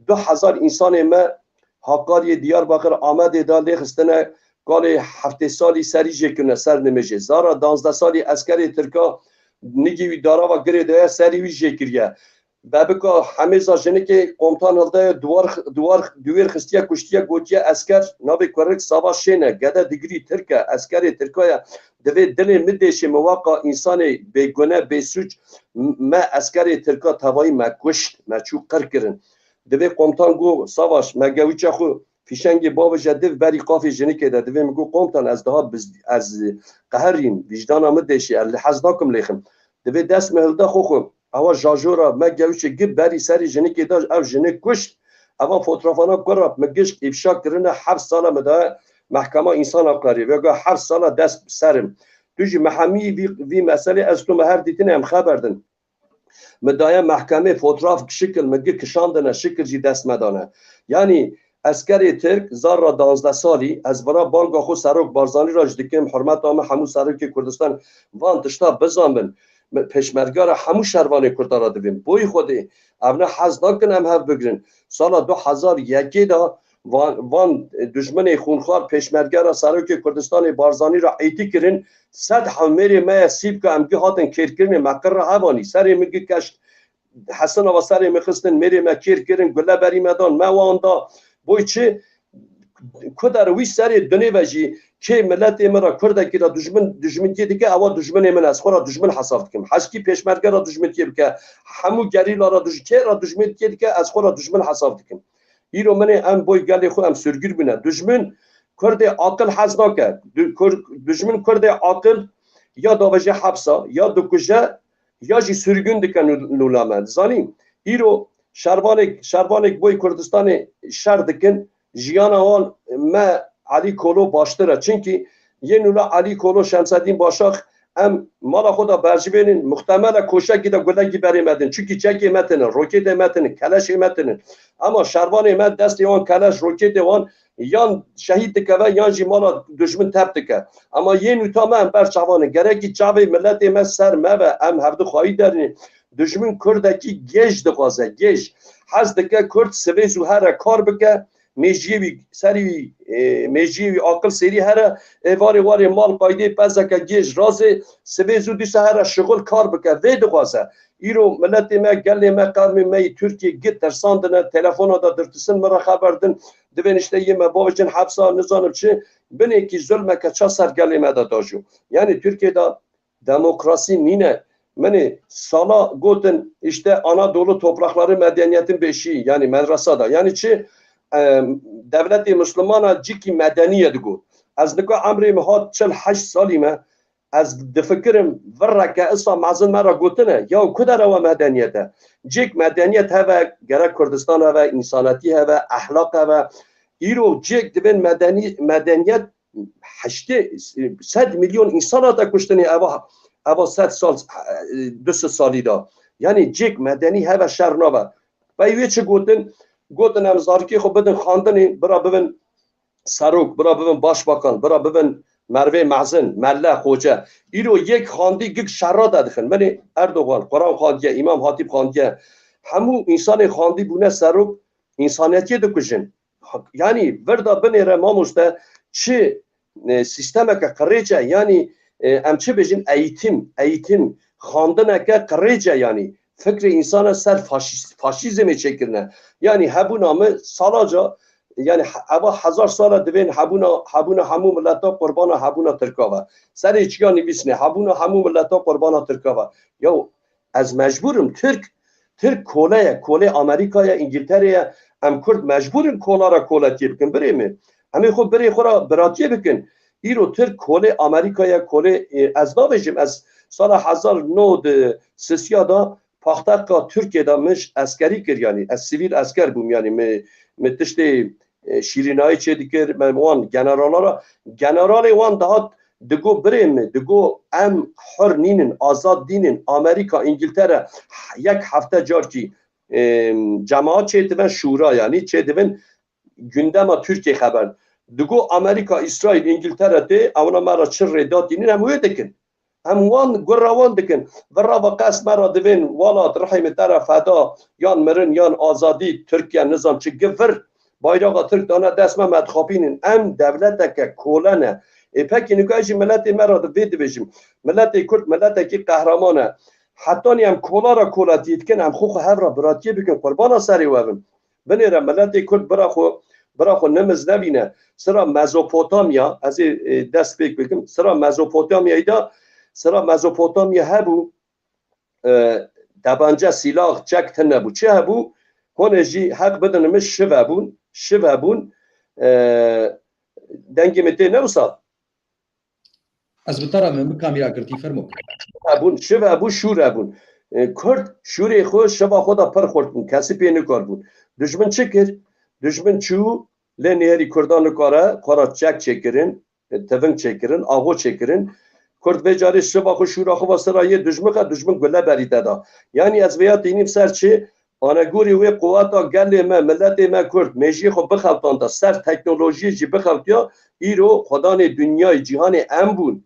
Du hezar însanê me Hakariyê, Diyarbakir, Amedê de lê xistine, kalê heftê salî serî jê kirine ser nimêjê. Zara danzdeh salî eskerê Tirka nigî wî darava girê de ye, serî wî jê kiriye. Bebika hemêza jinikê komutan hildaye, duwar, duwar, duwêr xistiye, kuştiye, gotiye esker, navê kurik Savaş Şêne, gede digirî Tirk e, eskerê Tirka ye. Divê dilê min deşê, min weka însanê bêgune, bêsûc, m-, me eskerê Tirka tevayî me kuşt, me çû qir kirin. Divê komutan got, Savaş, me gewîça xwe fîşengê bavêje div berî qafê jinikê de. Divê min got, komutan, ez daha biz, ez qeherîm, vîcdana min deşê, ez li hez nakim lêxim. Divê dest min hilda xwe xwe. Ewa jajora me gewîçê gi berî serî jinikê de, ev jinik kuşt. Evan fotografana ku re min gişt îfşa kirine, heft sala min daye mehkema însan haklarî. Vêga heft sala dest bi serim. Tu jî mehemî vî, vî meselê ez tu me her dîtine em xeber din. Min daye mehkemê fotograf şikil min gi kişandine, şikil jî dest me dane. Yanî eskerê Tirk zar ra danzdeh salî, ez vira banga xwe Serok Barzanî ra jî dikim, hurmeta min hemû serokê Kurdistan van tişta bizanbin. Min pêşmerge ra hemû şervanê Kurda ra divêm. Boyî Xwedê, ev ne hez nakin em hev bigrin. Sala du hezar yekê de van, van dijminê xûnxwar pêşmerge ra serokê Kurdistanê Barzanî ra êtî kirin, sed hewmêrê me ye Sîpka em gi hatin kêrkirinê me qir re hevanî. Serê min gi keşt Hesina ve serê min xistin, mêrê me kêr kirin, gule berî me dan, me wan da. Boy çi? Ku der wî serê dunê ve jî kê miletê min re, Kurdekî re dijmin, dijminkiyê dike, ewa dijminê min, ez xwe re dijmin hesab dikim. Heskî pêşmerge re dijminkiyê bike, hemû gerîla re dij-, kê re dijminkiyê dike, ez xwe re dijmin hesab dikim. Îro min ê em boy gelê xwe em sürgir bûne. Dijmin Kurdê aqil hez nake. Du-, Kur-, dijmin Kurdê aqil ya davêje hepsa, ya dikuje, ya jî sürgün dike nû-, nûla me. Zanî, îro şervanêk, şervanêk boy Kurdistanê şer dikin, jiyana wan me Elî Kolo baştir e. Çimkî yê nûla Elî Kolo, Şemsedîn Başak, em mala xwe de berjivênin, muhtemel e koşekî de gulekî berê me din. Çimkî çekê me tinin, roketê me tinin, keleşê me tinin. Ama şervanê me destê wan keleş, roketê wan yan şehîd dikeve, yan jî mala dijmin tep dike. Ama yên wî ta me em ber çavan in. Gerekî çavê miletê me ser me ve, em hevdu xwayî derînin. Dijmin Kurdekî gêj dixwaze, gêj. Hez dike Kurd sivê zû here kar bike, mêjiyê wî serî wî, e, mêjiyê wî aqil sêrî here, êvarê warê mal qaydê pezeke gêj razê, sivê zû dîsa here şixul kar bike. Vê dixwaze. Îro miletê me, gelê me, qewmê me yê Tirkiyê gi tirsandine, telefona de dirtisin min re xeber din, divên işte yê me bavêjin hepsa, nizanim çi, binêkî zulmeke ça ser gelê me de dajo. Yanî Tirkiyê de demokrasî nîne. Min ê sala gotin, işte Anadolu toprakları medeniyetin beşiği, yanî medresa da. Yanî çi? Em, devletê Müslümana cikî medeniye digot. Ez nika emrê min hat çil heşt salî me, ez difikirim, virreke isa mezin me re gotine, ya ku derewa medeniyet e? Cêk medeniyet heve, gerek Kurdistan heve, însanetî heve, ehlaq heve. Îro cêk divên medenî-, medeniyet heştê, sed milyon însan hate kuştinê eva, eva sed sal, du sed salî de. Yanî cêk medenî heve şer nabe. Pey wê çi gotin? Gotin em zarikê xwe bidin xandinê, bira bibin serok, bira bibin başbakan, bira bibin mervê mezin, melle, xoce. Îro yek xandî gik şerra de dixin. Binê Erdogan, Quran xandiye, Îmam Hatîb xandiye. Hemû însanê xandî bûne serok, însaniyetiyê dikujin. Yanî vir de binêre mamoste çi, e, sîstemeke qirêc e, yanî, e, em çi bêjin, eğitim, eğitim, xandineke qirêc e, yanî fikrê însan e ser faşîst-, faşîzmê çêkirine. Yanî hebûna min salaca, yanî he-, eva hezar sal e divên hebûna, hebûna hemû mileta qurbana hebûna Tirka ve. Serê çiya nivîsine, hebûna hemû mileta qurbana Tirka ve. Ya ez mecbûr im, Tirk, Tirk kole ye, kolê Amerîka ye, Îngiltere ye. Em Kurd mecbûr in kola re koletiyê bikin, birê min. Em ê xwe birê xwe re biratiyê bikin. Îro Tirk kolê Amerîka ye, kolê, e, ez navêjim, ez sala hezar nod sisiya da paxteka Tirkiyê de min ji eskerî kir, yanî ez sivîl esker bûm, yanî min, min tiştê, e, şîrînayî çê dikir, me wan generalara, generalê wan dihat digo, birê min, digo em hur nînin, azad nînin, Amerîka, Îngiltere yek hefte carkî, e, cemaat çêdibe şûra, yanî çêdibin gündema Tirkiyê xeber. Digo Amerîka, Îsraîl, Îngiltere tê, ewna me re çi rê datînin, em wê dikin. Em wan, gura wan dikin. Virava qes me re divên welat, rihê min te re feda, yan mirin, yan azadî, Tirkiye, nizam çi, gi vir bayraxa Tirk dane dest me, me dixapînin. Em dewleteke kole ne. Ê pekî nika ez jî miletê me re di-, vê dibêjim. Miletê Kurd miletekî qehreman e. Hetanî em kola re koletiyê dikin, em xwe xwe hev re biratiyê bikin, qurbana serê we bin. Binêre miletê Kurd bira xwe, bira xwe nimiz nebîne. Sira Mezopotamya, ez ê, e, dest pêk bikim. Sira Mezopotamyayê de, sira Mezopotamya hebû, e, tebence, sîlah, çek tune bû. Çi hebû? Hûn ê jî heq bidin min, şiv hebûn, şiv hebûn. E, dengê min tê ne wisa? Ez bi te re me, min kamîra girtî, fermo. Hebûn, şiv hebû, şûr hebûn. E, Kurd şûrê xwe, şiva xwe de pir xurt bûn, kesî pê nikarbûn. Dijmin çi kir? Dijmin çû lê nêrî Kurdan nikare xwe ra çek çêkirin, teving çêkirin, axo çêkirin. Kurd vê carê şiva xwe şûra xwe va sera yê dijmin xe, dijmin gule berî te da. Yanî ez vêya tînîm ser çi? Anegorî wê quweta gelê me, miletê me Kurd, mêjiyê xwe bixewtanda, ser teknolojiyê jî bixewtiya, îro xwedanê dinyayê, cîhanê em bûn.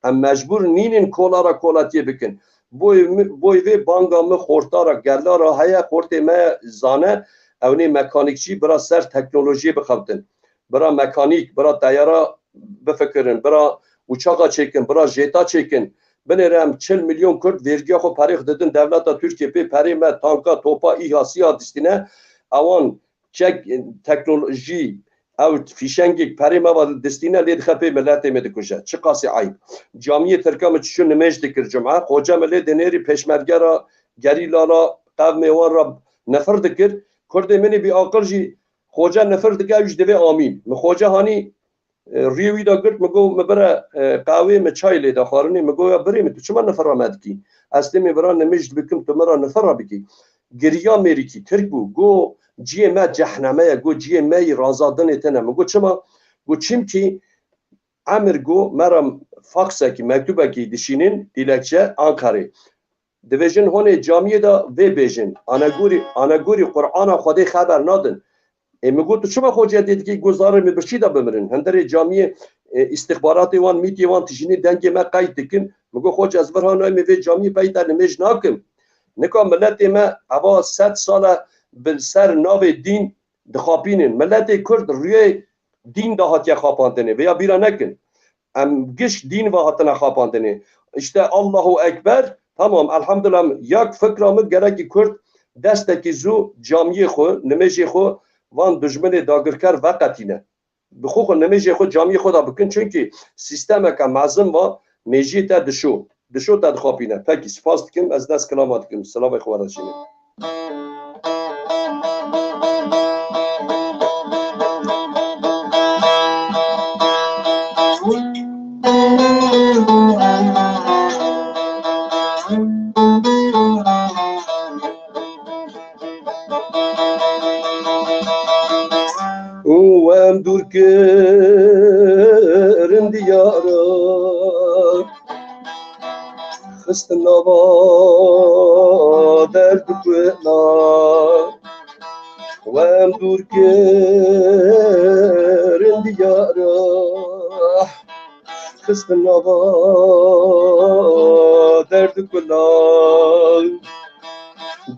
Em mecbûr nînin kola ra koletiyê bikin. Boy mi-, boy vê banga mi xorta ra, gela ra heye, xortê me zane, ewnê mekanîkçî bira ser teknolojiyê bixewtin. Bira mekanîk, bira teyara bifikirin, bira uçaxa çêkin, bira jêta çêkin. Binêre em çil milyon Kurd vergiya xwe perê xwe didin dewleta Tirkiye, pê perê me tanka, topa, îha, sîha distîne. Ewan çek teknolojî, ew fîşengek perê me va distîne, lê dixe pê miletê me dikuje. Çiqasî eyb. Camiyê Tirka me çi çû nimêj dikir cuma, xoce me lê dinêrî pêşmerge ra, gerîla ra, qevmê wan ra nifir dikir. Kurdê min ê bîaqil jî xoce nifir dike, ew jî divê amîn. Min xoce hanî, e, riyê wî de girt, min got, "Min bire, e, qehwê, min çay lê de xwarinê." Min got, "Ya birê min, tu çima nifira me dikî? Ez tê min bira nimêj bikim, tu min ra nifira bikî." Giriya mêrikî, Tirk bû. Got, "Ciyê me cehneme ye." Got, "Ciyê me yî razadinê tine." Min got, "Çima?" Got, "Çimkî emir got, me ra faksekî, mektubekî dişînin, dîlekçe, Ankarê. Dibêjin honê camiyê de vê bêjin. Anegorî, anegorî Qur'ana Xwedê xeber nadin." Ê, min got, "Tu çima xociyetê dikî?" Got, "Zarê min birçî de bimirin. Hindirê camiyê, e, îstixbaratê wan, mîtiyê wan tijînê dengê me qeyd dikin." Min got, "Xoce, ez vir ha nayê, min vê camiyê pey te nimêj nakim." Nika miletê me eva sed sal e bi ser navê dîn dixapînin. Miletê Kurd rûyê dîn de hatiye xapandinê. Vêya bîra nekin. Em giş dîn ve hatine xapandinê. İşte Allahu Ekber, tamam, elhamdulillah, ya fikra min gerekî Kurd destekî zû camiyê xwe, nimêjê xwe van dijminê dagirker veqetîne. Bi xwe xwe nimêjê xwe camiyê xwe de bikin, çunkî sîstemeke mezin va mêjiyê te dişo. Dişo te dixapîne. Pekî, spas dikim, ez dest kilama dikim. Silavê xwe vereşînim. Û em dûr kirin diyara, xistin nava derd û kula. Wem dûr kirin diyara, xistin nava derd û kula.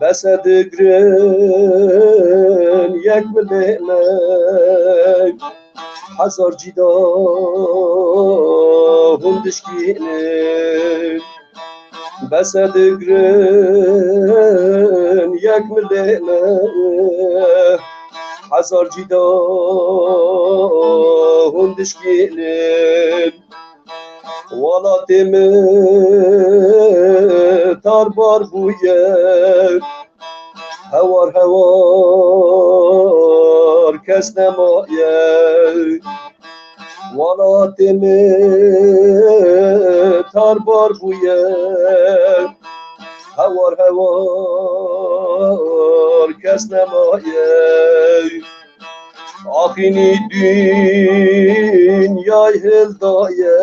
Bese digrin yek milê me, hezar cîda hûn dişkînin. Bese digrin yek milê me, hezar cîda hûn dişkînin. Welatê min tarbar bûye, hewar hewar kes nemaye. Welatê min tarbar bûye, hewar hewar kes nemaye. Axînî dinyayê hildaye,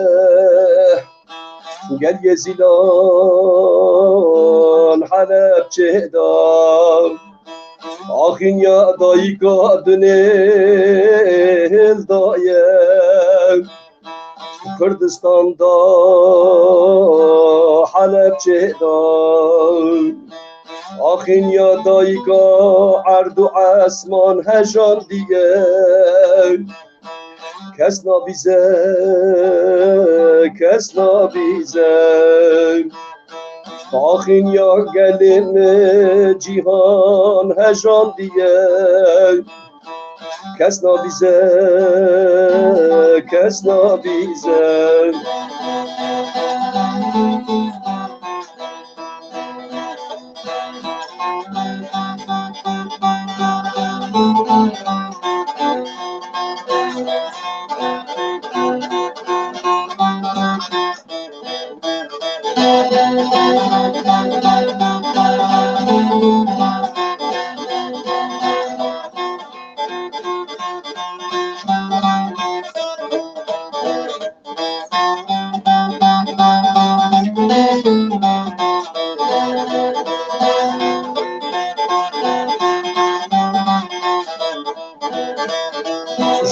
gel Yezîlan Helebçê da. Axînya dayika dinê hildaye, Kurdistan da, Helebçê da. Axînya dayika erd û esman hejandiye, kes nabîze, kes nabîze. Axînya gelê me cîhan hejandiye, kes nabîze, kes nabîze.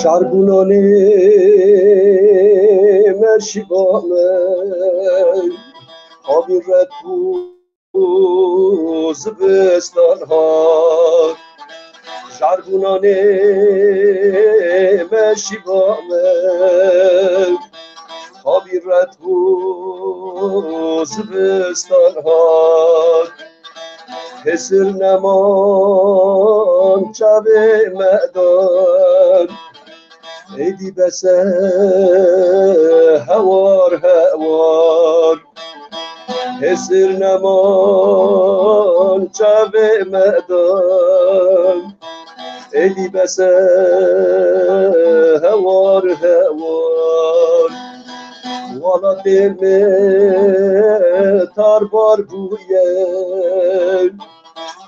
Şarbûnanê merşîba me, havîn ret bû zivistan hat. Şarbûnanê merşîba me, havîn ret bû zivistan hat. Hêsir neman çavê me dan, êdî bes e hewar hewar. Hêsir neman çavê me dan, êdî bes e hewar hewar. Welatê me tarbar bûye,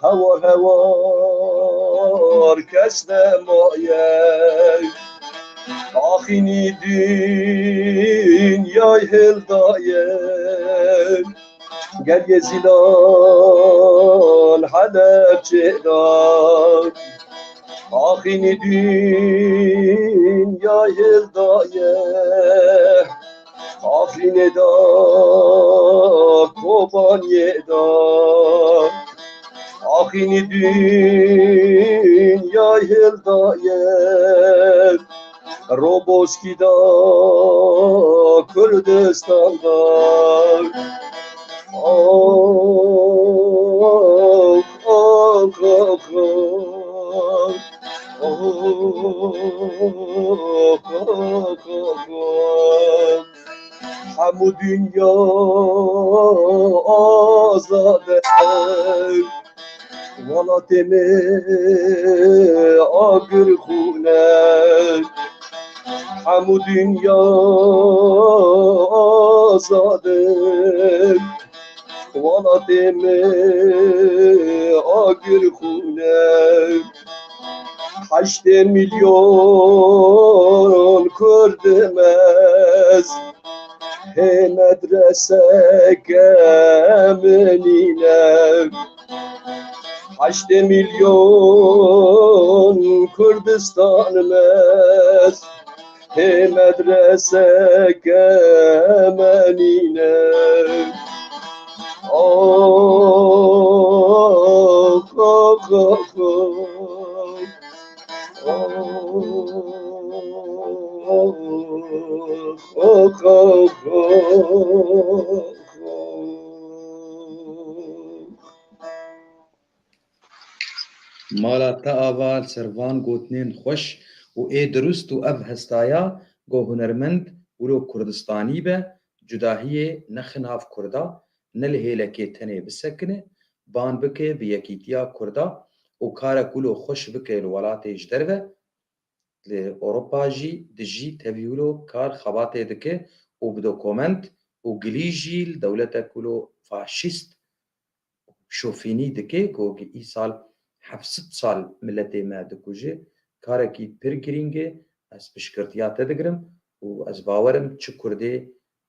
hewar hewar kes nemaye. Axînî dinyay hildaye, gel yê zîlan Helebçê da. Axînî dinyay hildaye, Afrînê da, Kobaniyê da. Axînî dinyay hildaye, Roboskî da, Kurdistan da. Oh, oh, oh, oh. Hemû dinya azad e. Welatê me agir xûn e. Hemû dinya azad e. Welatê me agir xûn e. Heştê milyon Kurd mez, hê medreseke min nîne. Heştê milyon Kurdistan mez, hê medreseke me nîne. Oh, oh, oh, oh. Mala te ava li ser van gotinên xweş û ê dirust û ev hestaya ku hunermend wilo Kurdistanî be, cudahiyê nexe nav Kurda, ne li hêlekê tenê bisekine, ban bike bi yekîtiya Kurda û karek wilo xweş bike li welatê ji derve, li Ewropa jî dijî tevî wilo kar xebatê dike û bi dokument û gilî jî li dewletek wilo faşîst şofînî dike ku îsal heft sed sal miletê me dikuje. Karekî pir girîng e. Ez piştgirtiya te digirim û ez bawer im çi Kurdê,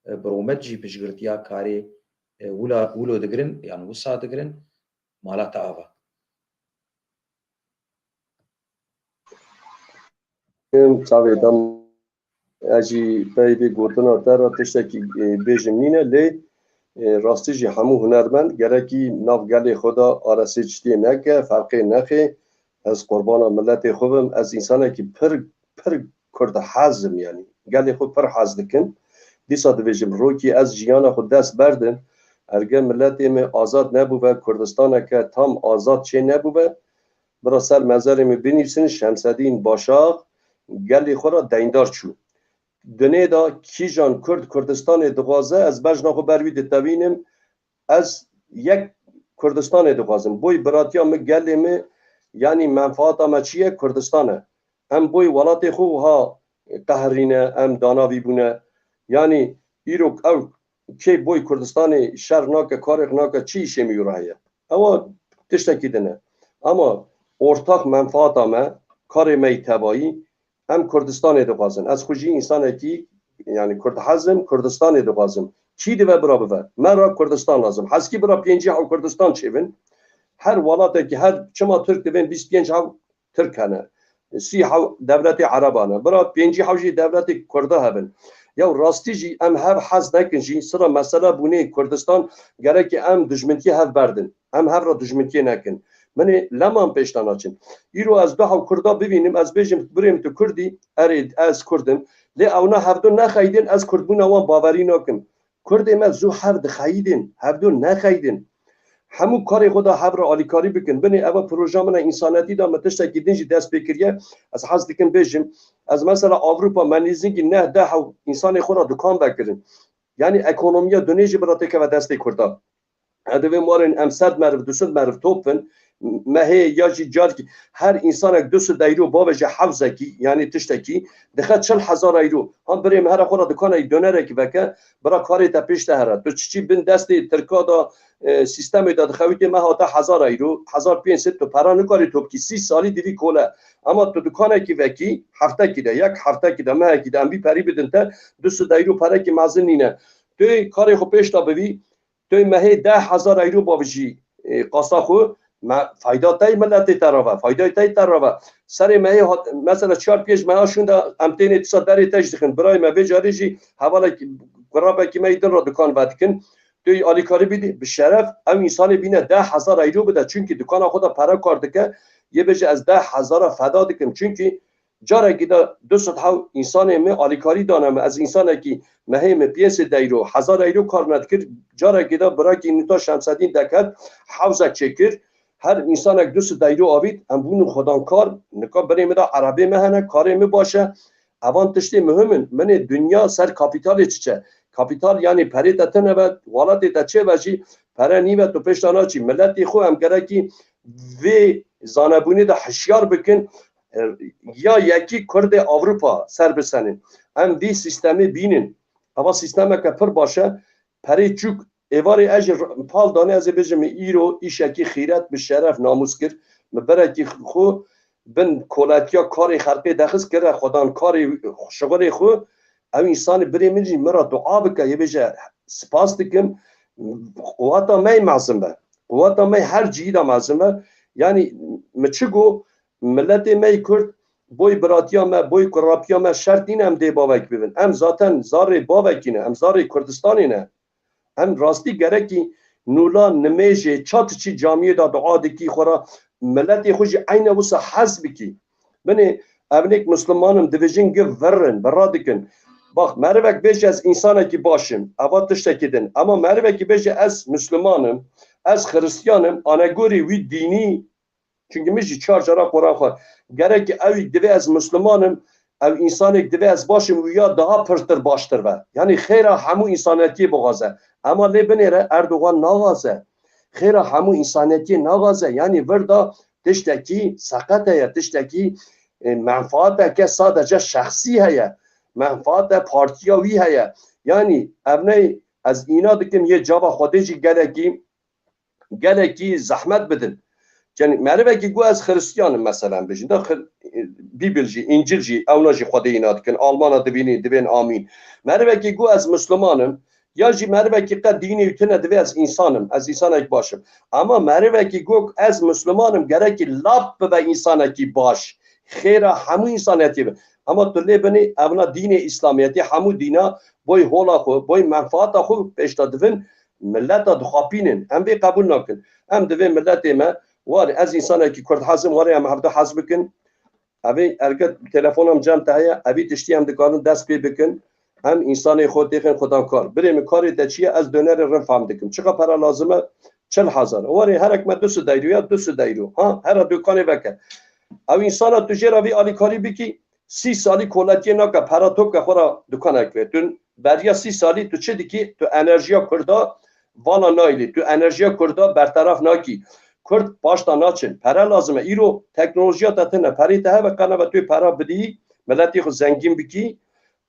e, bi rûmet jî piştgirtiya karê, e, wila, wilo digirin yan wisa digirin. Mala te ava. Em çavê dem, ez jî pey vê gotina te re tiştekî, e, bêjim nîne, lê, e, rastî jî hemû hunermend gerekî nav gelê xwe de aresê çitiyê neke, ferqê nexê. Ez qurbana miletê xwe bim, ez însanekî pir, pir Kurd hez im, yanî gelê xwe pir hez dikim. Dîsa dibêjim, rokî ez jiyana xwe dest berdim, erge miletê me azad nebûbe, Kurdistaneke tam azad çê nebûbe, bira ser mezerê min binivîsin, Şemsedîn Başax gelê xwe re deyndar çû. Dinê de kîjan Kurd Kurdistanê dixwaze, ez bejna xwe ber wî ditewînim. Ez yek Kurdistanê dixwazim. Boy biratiya min, gelê min, yanî menfaata me çi ye? Kurdistan e. Em boy welatê xwe wiha qehrîne, em danavî bûne. Yanî îro ew kê boy Kurdistanê şer nake, karêx nake, çi îşê min wî re heye? Ewa tiştekî din e. Ama ortak menfaata me, karê me yî tebayî, Em Kurdistanê dixwazin. Ez xwe jî însanekî, yani Kurd hezim, Kurdistanê dixwazim. Kî dive bira bive? Me re Kurdistan lazim. Heskî bira pêncî hew Kurdistan çêbin. Her welatekî, her çima Tirk dibên bîst pênc hew Tirk hene. Sî hew dewletê Ereban e. Bira pêncî hew jî dewletê Kurda hebin. Ya rastî jî em hev hez nekin jî, sira mesela bûnê Kurdistan gerekê em dijmintiye hev berdin. Em hev re dijmintiye nekin. Min ê leman pêş de naçin. Îro ez du hew Kurda bibînim, ez bêjim, birêm tu Kurd î, erê ez Kurd im. Lê ewna hevdu nexeyidin, ez Kurdbûna wan bawerî nakim. Kurdê me zû hev dixeyidin, hevdu nexeyidin. Hemû karê xwe de hev re alîkarî bikin. Binê eva proja min e însanetî de min tiştekî din jî dest pê kiriye. Ez hez dikim bêjim. Ez mesela Ewropa me nêzîkî neh deh hew însanê xwe re dukan vekirin. Yani ekonomiya dunê jî bira têkeve destê Kurda. Ez divê warên em sed meriv, du sed meriv top bin. Mehê ya jî carkî her însanek du sed eyro bavêje hewzekî, yani tiştekî, dixe çil hezar eyro. Han birê min here xwe re dukanekî donerekî veke, bira karê te pêş te here. Tu çiçî bin destê Tirka de, e, sîstemê de dixewitê me hate hezar eyro, hezar pênc sed, tu pera nikarî top kî, sî salî divî kole. Ama tu dukanekî vekî, heftekî de, yek heftekî de, mehekî de, em vî perî bidin te, du sed eyro perekî mezin nîne. Tu karê xwe pêş de bivî, tu mehê deh hezar eyro bavijî, e, qasa xwe, me, fayda tey miletê te re ve, fayda tey te re ve. Serê mehê hat, mesela çar pênc meha şûnda em tênê tisa derê te jî dixin. Birayê me vê carê jî hevalek, kurabekî me yî din re dukan vedikin. Tu yî alîkarî bidî, bi şeref ew însanê bîne deh hezar eyro bide. Çunkî dukana xwe de pere kar dike, yê bêje ez deh hezara feda dikim. Çunkî carekî de du sed hew însanê min alîkarî dane min. Ez însanekî mehê min pênc sed eyro, hezar eyro kar nedikir. Carekî de birakî nîta Şemsedîn deket, hewzek çêkir. Her însanek du sed eyro avît, em bûn xwedankar. Nika binê min de erebê me hene, karê min baş e. Evan tiştê muhim in. Binê dinya ser kapîtalê çiçe. Kapîtal, yani perê te tine ve, welatê te çê ve jî pere nîve tu pêş de naçî. Miletê xwe em gerekî vê zanebûnê de hişyar bikin. E, ya yekî Kurdê Ewropa ser bisenin. Em vî sîstemê bînin. Eva sîstemeke pir baş e. Perê çûk êvarê ez jî pal danê, ez ê bêjim, min îro îşekî xîret, bi şeref, namûs kir. Min berekî xwe bin koletiya karê xelkê dexist kire, xwedan karê şixulê xwe. Ew însanê birê min jî min re dua bike, yê bêje spas dikim. Quweta me yê mezin be. Quweta me yê her cihî de mezin be. Yani min çi got, miletê me yê Kurd, boy biratiya me, boy kurapiya me şert nîne em dê bavek bibin. Em zaten zarê bavekî ne, em zarê Kurdistanê ne. Em rastî gerekî nûla, nimêjê, çat çî camiyê de dua dikî xwe re, miletê xwe jî eyne wisa hez bikî. Binê evnek Musliman im, divêjin gi virrin, vira dikin. Bax, merivek bêje ez însanekî baş im, eva tiştekî din. Ema merivekî bêje ez Musliman im, ez Xiristiyan im, anegorî wî dînî, çunkî min jî çar cara Quran xwe, gerekî ew divê ez Musliman im, ew însanek divê ez baş im, wî ya daha pirtir baştir be. Yani xêra hemû însanetiyê bixwaze. Ema lê binêre Erdogan naxwaze. Xêra hemû însanetiyê naxwaze. Yani vir da tiştekî seqet heye, tiştekî, e, menfaateke sadece şexsî heye. Menfaate partiya wî heye. Yani ev ne, ez îna dikim yê cava Xwedê jî gelekî, gelekî zehmet bidin. Yani merivekî got ez Xiristiyan im, mesela, bijin de Xir-, Bîbil jî, Încîl jî, ewna jî Xwedê îna dikin, Almana dibînî, dibên amîn. Merivekî got ez Musliman im, ya jî merivekî qe dînê wî tune divê ez însan im, ez însanek baş im. Ama merivekî got ez Musliman im, gerekî lap bibe însanekî baş. Xêra hemû însanetiyê be. Ama tu lê binê evna dînê Îslamiyetê, hemû dîna boy hola xwe, boy menfaata xwe pêş de divin, mileta dixapînin. Em vê qebûl nakin. Em divê miletê me, warê ez însanekî Kurd hez im, warê em hevdu hez bikin. Evê erke telefona min cem te heye, evî tiştî em dikarin dest pê bikin. Em însanê xwe têxin xwedan kar. Birê min, karê te çi ye? Ez donerê rin fehm dikim. Çiqa pera lazim e? Çil hezar. Warê herek me du sed eyro ya, du sed eyro. Ha, here dukanê veke. Ew însana tu jê re vî alîkarî bikî, sî salî koletiyê nake, pera top ke xwe re dukanek vê. Tu beriya sî salî tu çi dikî? Tu enerjiya Kurda vala nayîlî. Tu enerjiya Kurda berteraf nakî. Kurd paşta naçin. Pere lazim e. Îro teknolojiya te tune. Perê te hebe, qe nebe tu pera bidî, miletê xwe zengîn bikî.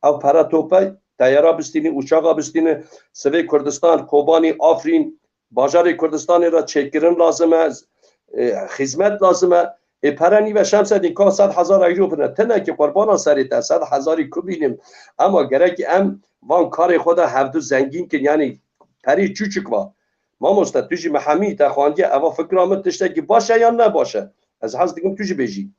Ew pera top e, teyara bistînî, uçaxa bistînî, sivê Kurdistan, Kobanî, Afrîn, bajarê Kurdistanê re çêkirin lazim e, e, xizmet lazim e. Ê pere nîve Şemsedîn ka sed hezar euro bine. Tenekî qurbana serê te, sed hezarî ku bînim. Ema gerekî em van karê xwe de hevdu zengîn kin, yanî perê çûçik va. Mamoste, tu jî me hemî te xwandiye, eva fikra min tiştekî baş e yan ne baş e? Ez hez dikim tu jî bêjî.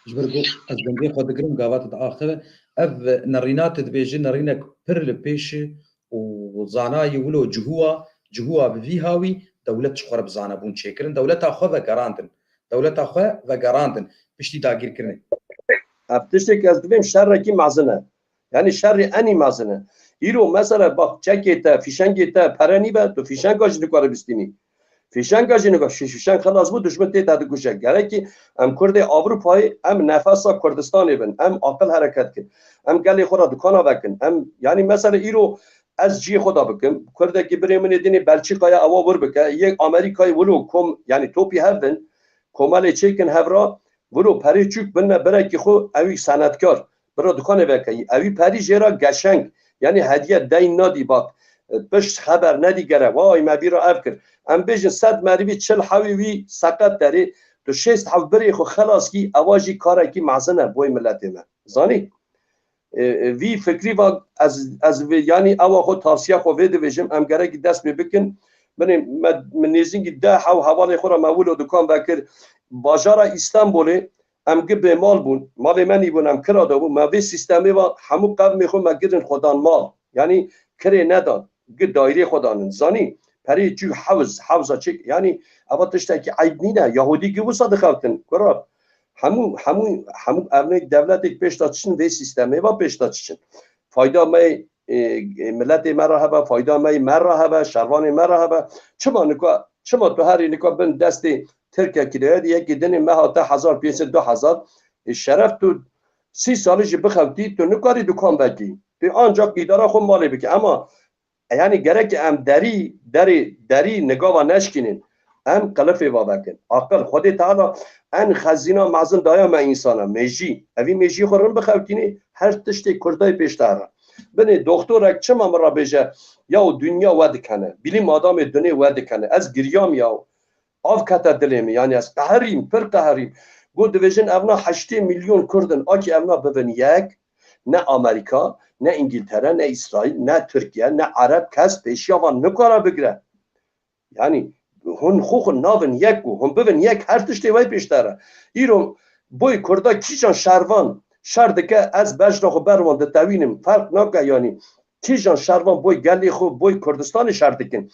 Ji ber ku ez dengê xwe digirim, gava te diaxive. Ev nerîna tu dibêjî, nerînek pir li pêş e û zanayî wilo cihûwa, cihûwa bi vî hawî dewlet ji xwe re bi zanebûn çêkirin. Dewleta xwe vegerandin. Dewleta xwe vegerandin piştî dagîrkirinê. Ev tiştek ez dibêm şerekî mezin e. Yanî şerê enî mezin e. Îro mesela bak çekê te, fîşengê te pere nîbe, tu fîşenga jî nikare bistînî. Fîşenga jî nikare, fî-, fîşeng xelas bû, duşmin tê te dikuşe. Gerekî em Kurdê Avrupayê, em nefesa Kurdistanê bin, em aqil hereket kin. Em gelê xwe re dukana vekin. Em, yanî mesela îro ez ciyê xwe da bikim. Kurdekî birê min ê dinê Belçîkaya ewa wir bike. Yek Amerîkayê wilo kom, yanî topî hev bin. Komelê çêkin hev ra, wilo perê çûk binne birekî xwe, ewî senetkar. Bira dukanê veke. Ewî perî jê ra geşeng. Yanî hediye deyn nadî bak. Pişt xeber nedî gere. Vay me vîra ev kir. Em bêjin sed merivî çil hewî wî seqet derê. Tu şêst hev birê xwe xelas kî, ewa jî karekî mezin e boy miletê me. Zanî? E, e, vî fikrî va ez, ez vê, yanî ewa xwe tavsiya xwe vê dibêjim, em gerekî dest pê bikin. Binê me, min nêzîngî deh hew hevalê xwe re me wilo dukan vekir. Bajara Îstanbulê em gi bê mal bûn. Malê me nîbûn, em kira da bûn. Me vê sîstemê va hemû qevmê xwe me girin xwe dan mal. Yanî kirê nedan. Gi daîrê xwe danin. Zanî? Perê çû hewz, hewza çêk. Yanî eva tiştekî eyb nîne. Yahudî gi wisa dixewtin. Kura. Hemû, hemû, hemû evnek devletek pêş de çin vê sîstemê va pêş de çin. Fayda me, e, e, miletê me re hebe, fayda me me re hebe, şervanê me re hebe. Çima nika, çima tu herî nika bin destê Tirkekî de yekî dinê me hate hezar pênc sed du hezar, e, şeref tu sî salî jî bixewtî, tu nikarî dukan vekî. Tu ancak îdara xwe malê bikî. Ema E, yanî gerek em derî, derî, derî nigava neşkînin. Em qilifê va vekin. Aqil, Xwedê Teala en xezîna mezin daya me însana, mêjî. Evî mêjî xwe rin bixewtînê, her tiştê Kurdayê pêşte here. Binê doktorek çima min re bêje, ya dinya we dikene, bilîm adamê dunê we dikene. Ez giriyam ya. Av kete dilê min, yanî ez qeherîm, pir qeherîm. Got, dibêjin evna heştê milyon Kurd in, akî evna bibin yek, ne Amerîka, ne Îngiltere, ne Îsraîl, ne Tirkiye, ne Ereb, kes pêşiya van nikare bigire. Yanî hûn xwe xwe navin yek û hûn bibin yek, her tiştê wey pêştere. Îro boy Kurda kîjan şervan şer dike, ez bejna xwe ber wan ditewînim, ferq nake yanî. Kîjan şervan boy gelê xwe, boy Kurdistanê şer dikin.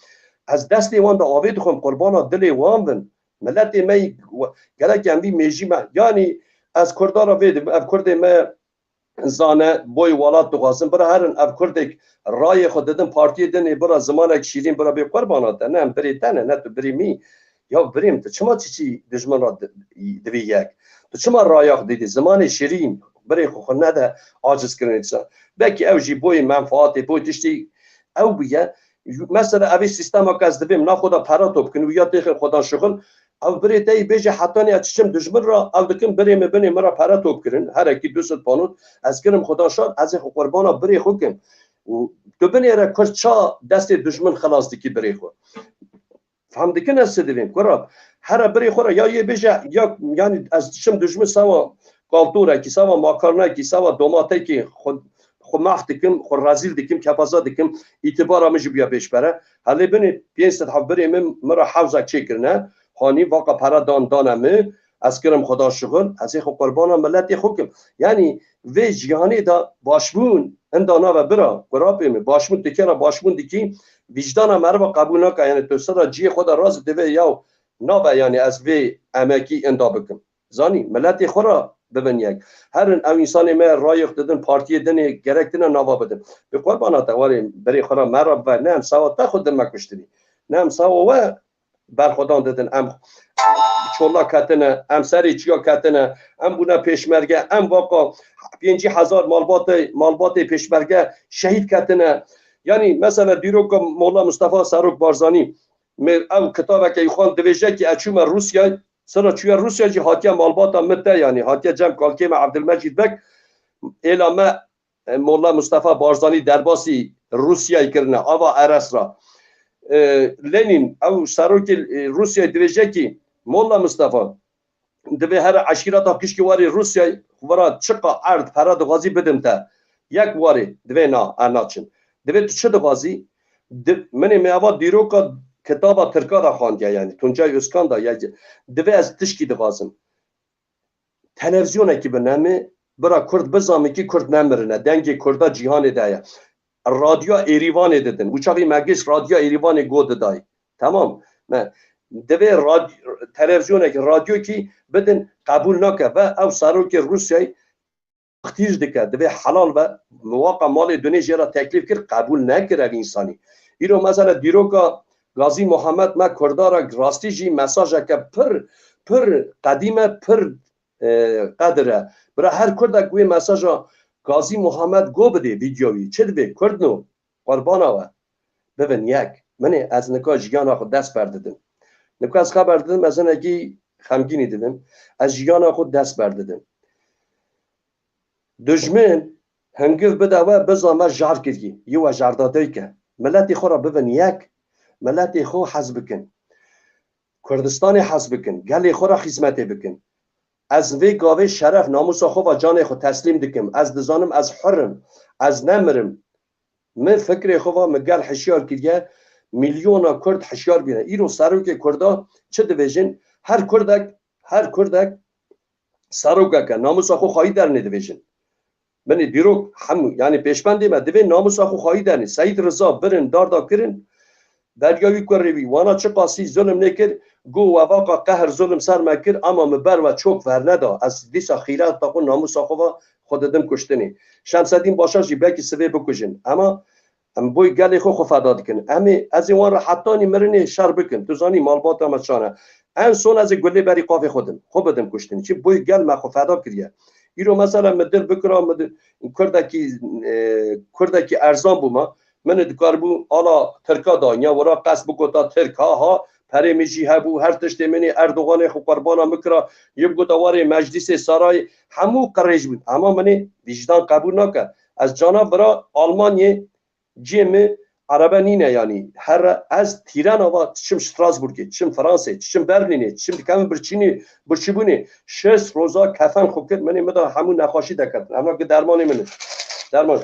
Ez destê wan de avê dixwim, qurbana dilê wan bin. Miletê me yî, gerek em vî mêjî me. Yanî ez Kurda re vê dibim, ev Kurdê me zane, boy welat dixwazin. Bira herin ev Kurdek rayê xwe didin partiyê dinê, bira zimanek şîrîn, bira bê qurbana te. Ne em birê te ne, ne tu birê mî. Ya birêm, tu çima çiçî dijmin re di-, divî yek? Tu çima raya xwe didî? Zimanê şirîn, birê xwe xwe nede aciz kirinê dîsa. Belkî ew jî boyê menfaatê, boy tiştî ew bûye. Mesela evê sîstema ke ez dibêm, na xwe de pera top kin û ya têxin xwe dan şixul, ew birê te yî bêje hetanî ez çiçim dijmin re, ew dikin birê min binê min re pera top kirin, herekî du sed panot, ez kirim xwe dan şar, ez ê xwe qurbana birê xwe kim. Û tu binêre Kurd ça destê dijmin xilas dikî birê xwe. Fehm dikin ez çi divêm, kura? Here birê xwe re ya yê bêje, ya, yanî ez diçim dijmin sawa kaltûrekî, sawa makarnekî, sawa domatekî xwe, xwe maf dikim, xwe rezîl dikim, kepaza dikim, îtibara min jî bûya bêşbere. Helê binê pênc sed heb birê min, min re hewza çêkirine, hanî vaka pere dan dane min, ez kirim xwe dan şixul, ez ê xwe qurbana miletê xwe kim. Yanî vê cîhanê de başbûn, hinda nave bira, kurapê min, başbûn, tu kera başbûn dikî, vîcdana meriva qebûl nake, yanî tu sira ciyê xwe de razî divê yaw nabe, yanî ez vê emekî inda bikim. Zanî, miletê xwe re bibin yek. Herin ew însanê me rayê xwe didin, partiyê dinê gerek tine nava bidin. Bi qurbana te warê birê xwe re me re bibe, ne em sawa te xwe din me kuştirî. Ne em sawa we berxwedan didin. Em çola ketine, em serê çiya ketine, em bûne pêşmerge, em vaka pêncî hezar malbatê, malbatê pêşmerge şehîd ketine. Yanî mesela dîroka Molla Mustafa Serok Barzanî, me ew kitabeke xwend, dibêje ki ez çûme Rûsyayê, sira çûye Rûsya jî hatiye malbata min te, yanî hatiye cem kalkê me Evdilmecîd Beg, êla me, e, Molla Mustafa Barzanî derbasî Rûsyayê kirine, ava Eres ra. E, Lenin, ew serokê, e, Rûsyayê dibêje ki, Molla Mustafa, divê her eşîreta kişkî warê Rûsyayê xwe ra çiqa erd pere dixwazî bidim te. Yek warê divê na, em naçin. Divê tu çi dixwazî? Di, minê me ava dîroka kitaba Tirka da xwandiye, yanî Tuncay Özkan da, ya, divê ez tişkî dixwazim. Televîzyonekî bineme, bira Kurd bizanbe kî Kurd nemirine. Dengê Kurda cîhanê de ye. Radyoya Êrîvanê didin. Û çaxî me gişt Radyoya Êrîvanê go didayî. Tamam. Me divê rad-, televîzyonekî, radyokî bidin, qebûl nake. Ve ew serokê Rûsyayê qtîj dike, divê helal be. Miwaqa malê dunê jê re teklîf kir, qebûl nekir ev însanî. Îro mesela dîroka Gazî Muhammed me Kurda re rastî jî mesajeke pir, pir qedîm e, pir, e, qedir e. Bira her Kurdek wê mesaja Gazî Muhammed go bidê, vîdyoyî. Çi dibê? Kurdno, qurbana we. Bibin yek. Minê ez nika jiyana xwe dest berdidim. Nika ez xeber didim, ez hinekî xemgînî didim. Ez jiyana xwe dest berdidim. Dijmin hingiv bide we, bizan me jar kirî. Yê we jardadeyke. Miletê xwe re bibin yek. Miletê xwe hez bikin. Kurdistanê hez bikin. Gelê xwe re xîzmetê bikin. Ez vê gavê şeref, namûsa xwe ve canê xwe teslîm dikim. Ez dizanim ez hur im. Ez nemirim. Min fikrê xwe ve min gel hişyar kiriye. Milyona Kurd hişyar bîne. Îro serokê Kurda çi dibêjin? Her Kurdek, her Kurdek serokeke, namûsa xwe xwayî dernê dibêjin. Binê dîrok hemû, yanî pêşbendê me divê namûsa xwe xwayî dernê. Seyîd Riza birin, darda kirin, beriya wî kurê wî, wana çiqasî zulm nêkir, got, we vaqa qehr zulm ser me kir, ama min ber we çok verneda. Ez dîsa xîreta xwe, namûsa xwe ve xwe didim kuştinê. Şemsedîn Başar jî belkî sivê bikujin. Ema em boy gelê xwe xwe feda dikin. Em ê, ez ê wan re hetanî mirinê şer bikin. Tu zanî malbata me çan e. En son ez ê gulê berî qafê xwe dim. Xwe bidim kuştin. Çi boy gel me xwe feda kiriye. Îro mesela min dil bikira, min di-, Kurdekî, e, Kurdekî erzan bûma. Min dikaribû ala Tirka da, ya wira qes bikota Tirk, ha, ha, perê min jî hebû, her tiştê min ê Erdoganê xwe qurbana min kira, yê bigota warê meclîsê sarayê, hemû qirêj bûn. Ema min ê vîjdan qebûl nake. Ez cana bira Almanyê cê min erebe nîne, yanî here ez tîrena va çim Strasbourgê, çim Fransê, çim Berlînê, çim dikevim birçînî, birçîbûnê. Şêst roza kefen xwe kir, min ê min da hemû nexweşî deketin. Em gi dermanê min in. Derman.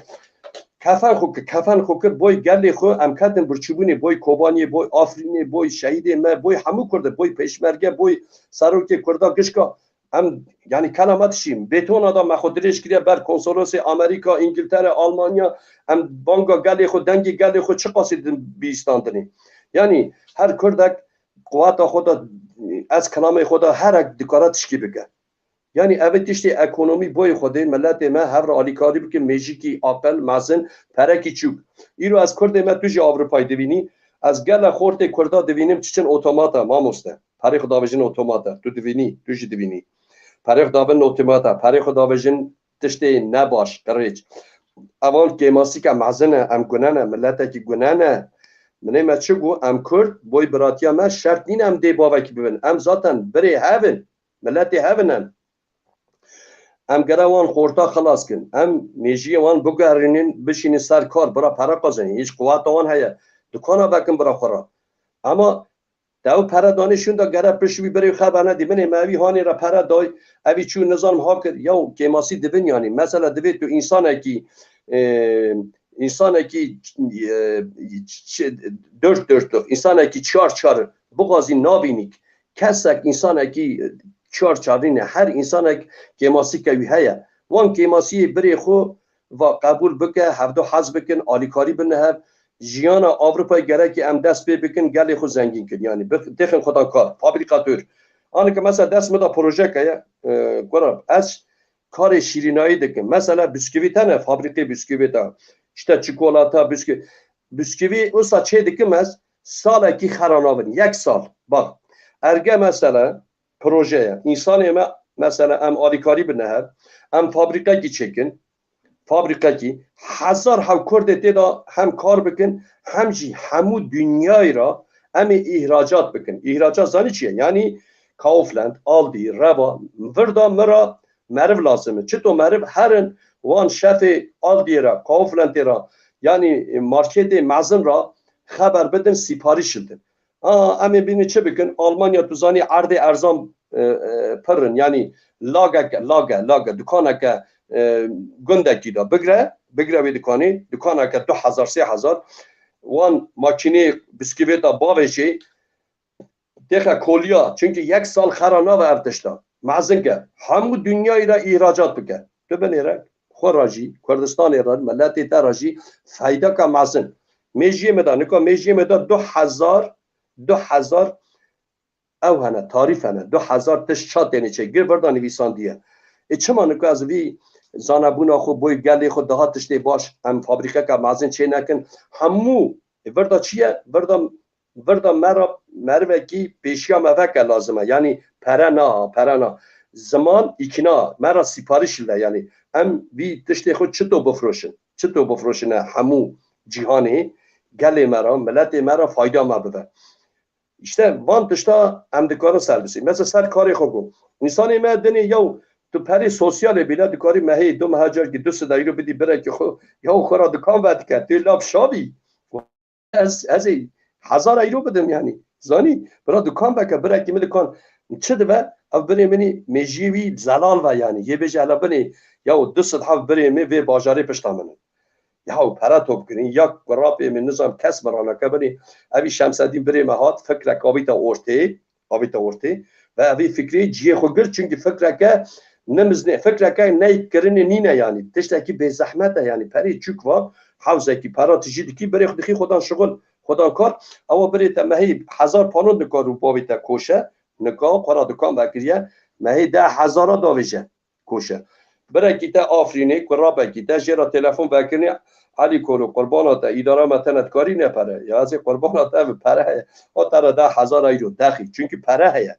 Kefen xwe kir, kefen xwe kir, boy gelê xwe em ketin birçîbûnê, boy Kobaniyê, boy Afrînê, boy şehîdê me, boy hemû Kurd, boy pêşmerge, boy serokê Kurda gişka. Em, yanî kelamet şî, betona da me xwe dirêj kiriye ber konsolosê Amerîka, Îngiltere, Almanya, em banga gelê xwe, dengê gelê xwe çiqasî din bihîstandinê. Yanî her Kurdek quweta xwe da, ez kilamê xwe da herek dikare tişkî bike. Yanî ev tiştê ekonomî boyê Xwedê, miletê me hev re alîkarî bikin, mêjikî aqil, mezin, perekî çûk. Îro ez Kurdê me tu jî Ewropayê divînî, ez gele xortê Kurda divînim çiçin otomata, mamoste. Perê xwe davêjin otomata, tu divînî, tu jî divînî. Perê xwe davin otomata, perê xwe davêjin tiştê nebaş, qirêç. Evan kêmasîke mezin e, em gune ne, miletekî gune ne. Minê me çi got, em Kurd, boy biratiya me şert nîn em dê bavekî bibin. Em zaten birê hev in. Miletê hev in em. Em gere wan xorta xilas kin. Em mêjiyê wan bigerînin, bişînin ser kar, bira pere qazanîn. Hîç quweta wan heye. Dukana vekin bira xwe re. Ama te ew pere danê şûnda gere pişt wî birê xeber nedî. Binê me evî hanê re pere day, evî çû nizanim ha kir. Yaw kêmasî dibin yanî. Mesela divê tu însanekî, e, însanekî, e, çi, dört dörtlük, însanekî çar çar bixwazî nabînîk. Kesek, însanekî çar çar nîne. Her însanek kêmasîke wî heye. Wan kêmasiyê birê xwe va qebûl bike, hevdu hez bikin, alîkarî bin hev. Jiyana Ewropayê gerekî em dest pê bikin, gelê xwe zengîn kin. Yanî bix-, dixin xwe dan kar, fabrîkatör. Anike mesela dest min de projeke ye, e, kura, ez karê şîrînayî dikim. Mesela bisküvî tene, fabrîkê bisküvî de. İşte çikolata, bisküvî. Bisküvî wisa çê dikim ez, salekî xera nabin, yek sal. Bak, erge mesela, proje ye. Însanê me, mesela em alîkarî bine hev, em fabrîkekî çêkin, fabrîkekî hezar hev Kurdê tê de hem kar bikin, hem jî hemû dinyayê re em ê îhracat bikin. Îhracat zanî çi ye? Yanî Kaufland, Aldi, Rewa, vir de min re meriv lazim e. Çito meriv herin wan şefê Aldiyê re, Kauflandê re, yanî marketê mezin re xeber bidin, sîparîş bidin. A, em ê bînin çi bikin? Almanya, tu zanî, erdê erzan e, e, pir in. Yanî lageke, lage, lage, dukaneke, e, gundekî de bigre, bigre wê dukanê, dukaneke du hezar, sê hezar, wan makînê bisküvêta bavê jê têxe koliya, çunkî yek sal xera nave ev tişta. Mezin ke, hemû dinyayê re îhracat bike. Tu binêre, xwe re jî, Kurdistanê re, miletê te re jî feydaka mezin. Mêjiyê me de, nika mêjiyê me de du hezar, du hezar ew hene, tarîf hene, du hezar tişt ça têne çêkir, vir de nivîsandiye. Ê çima nika ez vî zanebûna xwe boy gelê xwe daha tiştê baş, em fabrîkeka mezin çê nekin? Hemû, ê vir de çi ye? Vir de, vir de me re merivekî pêşiya me veke lazim e. Yanî pere na, pere na. Ziman îkna, me re sîparîş le. Yanî em vî tiştê xwe çito bifroşin? Çito bifroşine hemû cîhanê, gelê me re, miletê me re fayda me bibe? Îşte van tişta em dikarin ser bisî. Mesela ser karê xwe ku. Însanê me dinê yew tu perê sosyalê bîne dikarî mehê du meha carkî du sed euro bidî birekî xwe, yew xwe ra dikan vedike. Tê lav şavî. Ez, ez ê hezar euro bidim yanî. Zanî? Bira dikan veke, birekî min dikan çi dibe? Ev birê min î mêjiyê wî zelal ve yanî. Yê bêje hele binê yew du sed heft birê min vê bajarê pişta min in. Yaw pere top kirin, ya kurapê min nizam kes min raneke binê. Evî Şemsedîn birê me hat, fikrek avîte ortê, avîte ortê. Ve evî fikrê ciyê xwe girt, çunkî fikreke nimiznê, fikreke neykirinê nîne yanî. Tiştekî bêzehmet e yanî, perê çûk va, hewzekî pera tijî dikî, birê xwe dixî xwedan şixul, xwedan kar. Ewa birê te mehî hezar panon dikar û bavê te koşe, nika xwe ra dikan vekiriye, mehî deh hezara davêje. Koşe. Birekî te Afrînê, kurabekî te jê re telefon vekirinê, Elî Kolo, qurbana te, îdara me te ne dikarî ne pere. Ya ez ê qurbana te bi pere heye. O te re deh hezar euro dexî. Çunkî pere heye.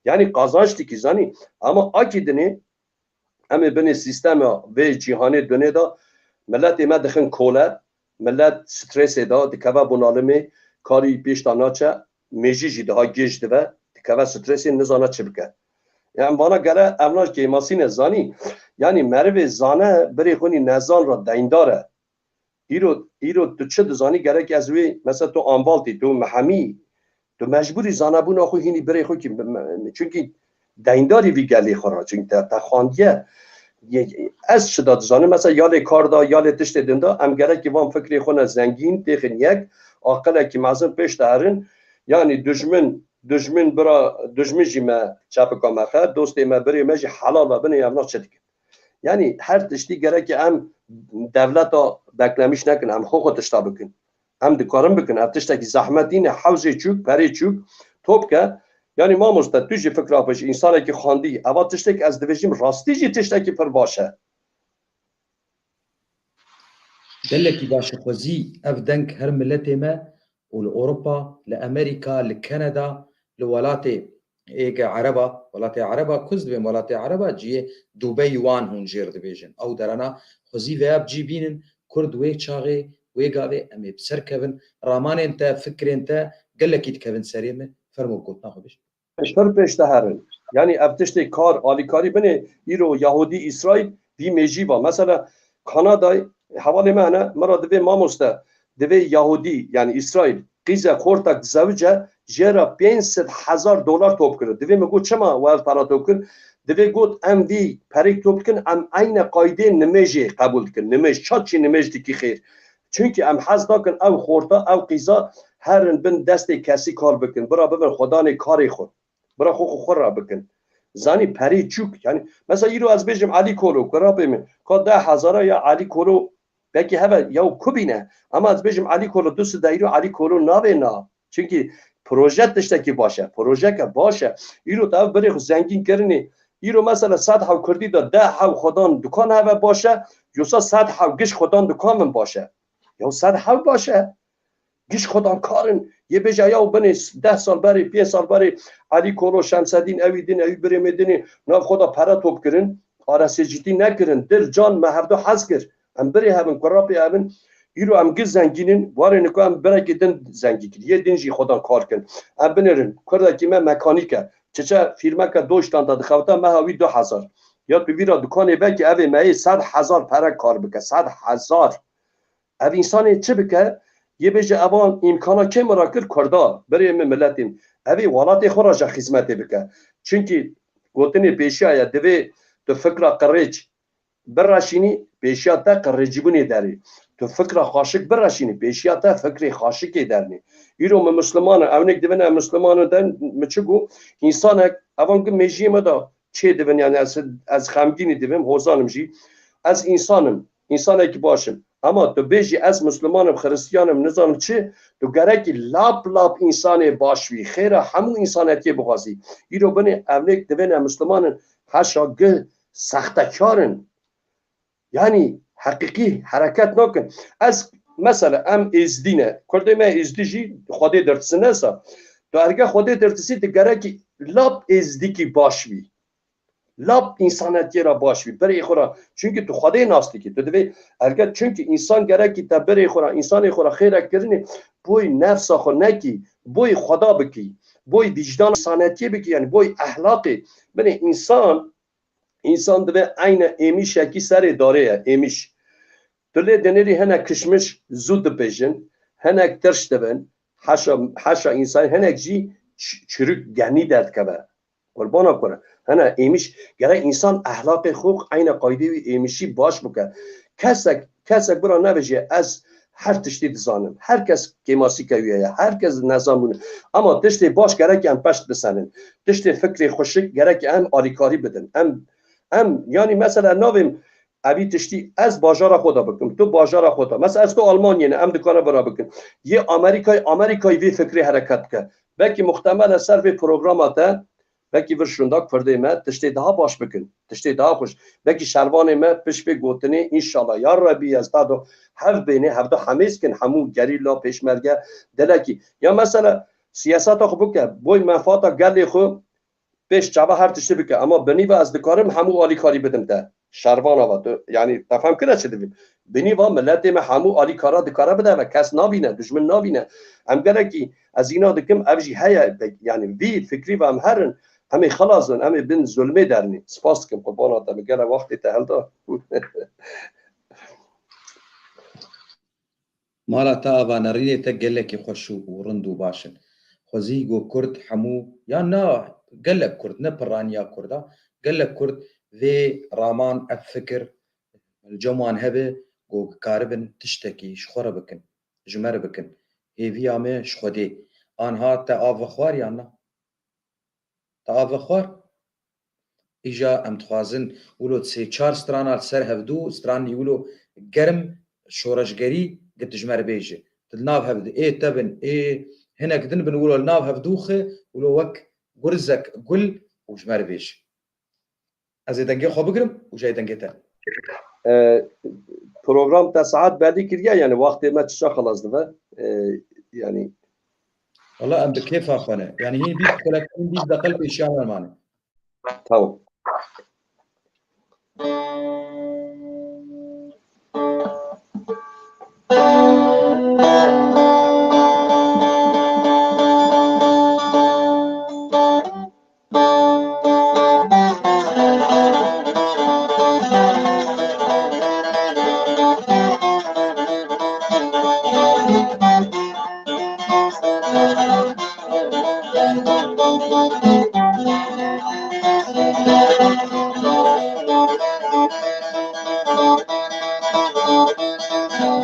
Yanî qazanç dikî zanî. Ama akî dinê, em ê binê sîstema vê cîhanê dunê de miletê me dixin kole, milet stresê de, dikeve bunalimê, karî pêş de naçe, mêjî jî daha gêj dibe, dikeve stresê, nizane çi bike. Em vana gere evna kêmasî ne zanî. Yanî merivê zane birê xwe nî nezan re deyndar e. Îro, îro tu çi dizanî, gerek ez wê, mesela tu anvaltî, tu mehemî, tu mecbûrî zanebûna xwe hînî birê xwe kî, me-, me-, çunkî deyndarî vî gelê xwe re, çunkî te, te xwandiye. Yê-, ez çi da dizanim, mesela ya lê kar da, ya lê tiştê din da, em gerekî van fikrê xwe ne zengîn têxin yek, aqilekî mezin pêş de herin, yanî dujmin, dujmin bira, dujmin jî me çepika me xe, dostê me, birê me jî helal ve binê, ev nas çi dikin? Yanî her tiştî gerekî em dewleta beklemîş nekin, em xwe xwe tişta bikin. Em dikarin bikin, ev tiştekî zehmet nîne, hewzê çûk, perê çûk, top ke. Yanî mamoste, tu jî fikra xwe ji însanekî xwendî, eva tiştek ez dibêjim, rastî jî tiştekî pir baş e. Gelekî baş e, xwezî ev deng her miletê me û li Ewropa, li Amerîka, li Kanada, li welatê êge Ereba, welatê Ereba, kuz dibên welatê Ereba, cihê Dubey wan hûn jêr dibêjin. Ew derana xwezî veya bi cî bînin, Kurd wê çaxê, wê gavê em ê bi ser kevin, ramanên te, fikrên te gelekî dikevin serê min. Fermo, gotina xwe bêje. Pir pêş de herin. Yanî ev tiştê kar, alîkarî binê, îro Yahudî, Îsraîl, vî mêjî va. Mesela Kanadayê, hevalê me hene, min re divê mamoste, divê Yahudî, yanî Îsraîl, qîze xortek dizewice, jê re pênc sed hezar dolar top kir. Divê min got, çima we ev para top kir? Divê got, em vî perêk top dikin, em eyne qaydê nimêjê qebûl dikin. Nimêj, çaçî nimêj dikî xêr. Çunkî em hez nakin ew xorta, ew qîza herin bin destê kesî kar bikin. Bira bibin xwedanê karê xwe. Bira xwe xwe xwe re bikin. Zanî perê çûk. Yanî, mesela îro ez bêjim Elî Kolo, kurapê min, ka deh hezara ya Elî Kolo, belkî heve ya ku bîne. Ama ez bêjim Elî Kolo, du sed euro, Elî Kolo navê na. Çunkî proje tiştekî baş e. Projeke baş e. Îro te ev birê xwe zengîn kirinê. Îro mesela sed hew kurdî de deh hew xwedan dukan heve baş e. Yosa sed hew giş xwedan dukan bin baş e. Ya sed hew baş e. Giş xwedan kar in. Yê bêje ya binê deh sal berê, pênc sal berê Elî Kolo, Şemsedîn, ewî din, ewî birê me dinê nav xwe da pere top kirin. Aresêcîtî nekirin. Dil, can me hevdu hez kir. Em birê hev in, kurapê hev in. Îro em giş zengîn in. Warê nika em birekî din zengî kir. Yê din jî xwedan kar kin. Em binêrin. Kurdekî me mekanîk e. Çiçe fîrmeke Deutschland de dixewta meha wî du hezar. Ya tu vîra dukanê vekî, evê me yê sed hezar pere kar bike. Sed hezar. Ev însanê çi bike? Yê bêje evan îmkana kê min ra kir? Kurda, birê min, miletên. Evê welatê xwe ra jî xizmetê bike. Çimkî gotinê pêşiya ye, divê tu fikra qirêç bireşînî, pêşiya te qirêcîbûnê derê. Tu fikra xaşik bireşînî, pêşiya te fikrê xaşikê dernê. Îro min Misliman im, ewnek dibin em Misliman in, de min çi got? Însanek, evan ki mêjiyê me de çê dibin, yani ez, ez xemgînî dibim, hozan im jî. Ez însan im, însanekî baş im. Ama tu bêjî ez Misliman im, Xiristiyan im, nizanim çi, tu gerekî lap lap însanê baş bî. Xêra hemû însanetiyê bixwazî. Îro binê ewnek divên em Misliman in, haşa gih sextekar in. Yani heqîqî hereket nakin. Ez mesela em êzdî ne. Kurdê me êzdî jî Xwedê dirtisine sa. Tu erge Xwedê dirtisî, tu gerekî lap êzdîkî baş bî. Lap însanetiyê re baş bî. Birê xwe re. Çimkî tu Xwedê nas dikî. Tu divê erge, çimkî însan gerekî te birê xwe re, însanê xwe re xêrek kirinê, boy nefsa xwe nekî, boy Xweda bikî, boy vicdan însanetiyê bikî, yani boy ehlaqê. Binê însan Însan divê eyne êmîşekî serê darê ye, êmîş. Tu lê dinêrî hinek kişmiş zû dipêjin, hinek tirş dibin, heşa, heşa însan, hinek jî ç-, çirûk genî derdikeve. Qurbana xwe re. Hene êmîş, gerek însan ehlaqê xwe eyne qaydê wî êmîşî baş bike. Kesek, kesek bira nebêje, ez her tiştî dizanim. Her kes kêmasîke wî heye. Her kes nezan bûne. Ama tiştê baş gerek em peşt bisenin. Tiştê fikrê xweşik gerek em alîkarî bidin. Em, em, yani mesela navêm evî tiştî ez bajara xwe de bikim, tu bajara xwe de. Mesela ez tu Almanyayê ne, em dikare vira bikin. Yê Amerîkayê, Amerîkayê vê fikrê hereket bike. Belkî muhtemel e ser vê programa te Belkî vir şûnda Kurdê me tiştê daha baş bikin, tiştê daha xweş. Belkî şervanê me pişt vê gotinê, înşallah, ya Rebî, ez ta do hev bênê, hevdu hemêz kin, hemû gerîla, pêşmerge, delekî. Ya mesela siyaseta xwe bike, boy menfaata gelê xwe pêş çava her tiştî bike. Ama binî ve ez dikarim hemû alîkarî bidim te. Şervana ve tu, yani, te fem kire çi dibî? Binî va miletê me hemû alîkara dikare bide ve, kes navîne, dijmin navîne. Em gerekî, ez îna dikim, ev jî heye, be-, yani, vî fikrî ve em herin, em ê xelas bin, em ê bin zulmê dernî. Spas dikim, qurbana te, min gele wextê te hilda. Mala te ava nerînê te gelekî xweş û, û rind û baş in. Xwezî go Kurd hemû, ya na, gelek Kurd, ne piraniya Kurda, gelek Kurd vê raman ev fikir li cem wan hebe, go karibin tiştekî ji xwe re bikin, ji me re bikin. Hêviya me ji Xwedê. Anha te av vexwar yan na? Te av vexwar? Îja em dixwazin wilo sê çar strana li ser hevdû, stranî wilo germ, şoreşgerî, gi tu ji me re bêje. Tu li nav hevdû, ê te bin, ê hinek din bin, wilo li nav hevdû xe, wilo wek gurzek gul û ji me re bêje. Ez ê dengê xwe bigirim û jayê dengê te. E, program te saet belî kiriye, yani wextê me çi çax xilas dibe? E, yani. Wala em bi kêfa xwe ne. Yani hîn bîst xulek, hîn bîst deqel pêşiya me mane. Tamam.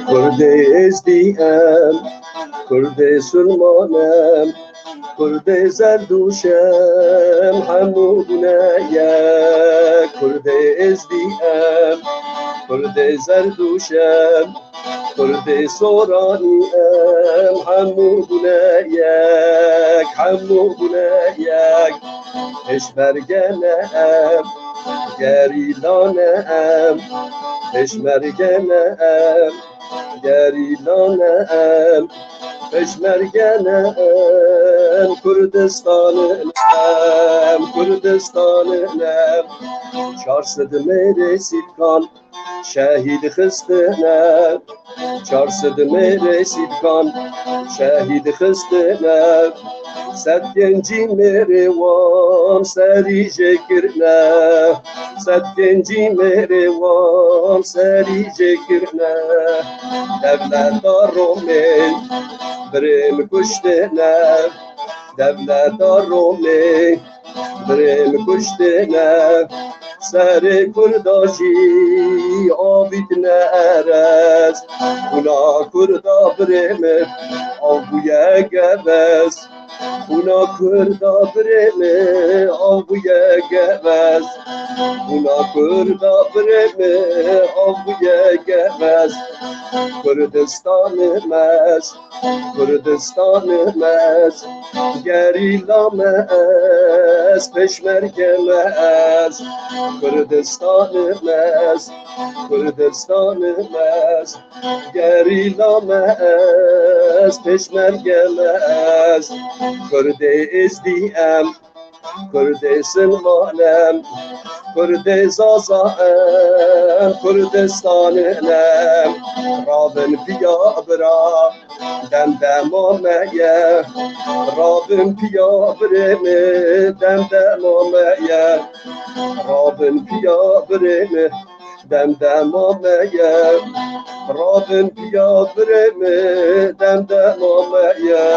Kurdê êzdî em, Kurdê sulman em, Kurdê zerdûş em, hemû bûne yek. Kurdê êzdî em, Kurdê zerdûş em, Kurdê soranî em, hemû bûne yek, hemû bûne yek. Pêşmerge ne em, gerîla ne em, pêşmerge ne em, gerîla ne em, pêşmerge ne em, Kurdistan in em, Kurdistan in em. Çar sed mêrê Sîvkan şehîd xistine. Çar sed mêrê Sîvkan şehîd xistine. Sed gencî mêrê wan serî jê kirine. Sed gencî mêrê wan serî jê kirine. Dewleta Romê birê min kuştine. Dewleta Romê birê min kuştine. Serê Kurda jî avîtine erez. Xûna Kurda birê min av bûye gevez. Xûna Kurda birê min av bûye gevez. Xûna Kurda birê min av bûye gevez. Kurdistan mez, Kurdistan mez, gerîla mez, pêşmerge mez. Kurdistan mez, Kurdistan mez, gerîla mez, pêşmerge mez. Kurdê êzdî em, Kurdê Silmanem, Kurdê Zazaem, Kurdistanem. Rabin piya bira, dem dema me ye. Rabin piya birê min, dem dema me ye. Rabin piya birê min, dem dema me ye. Rabin piya birê min, dem dema me ye.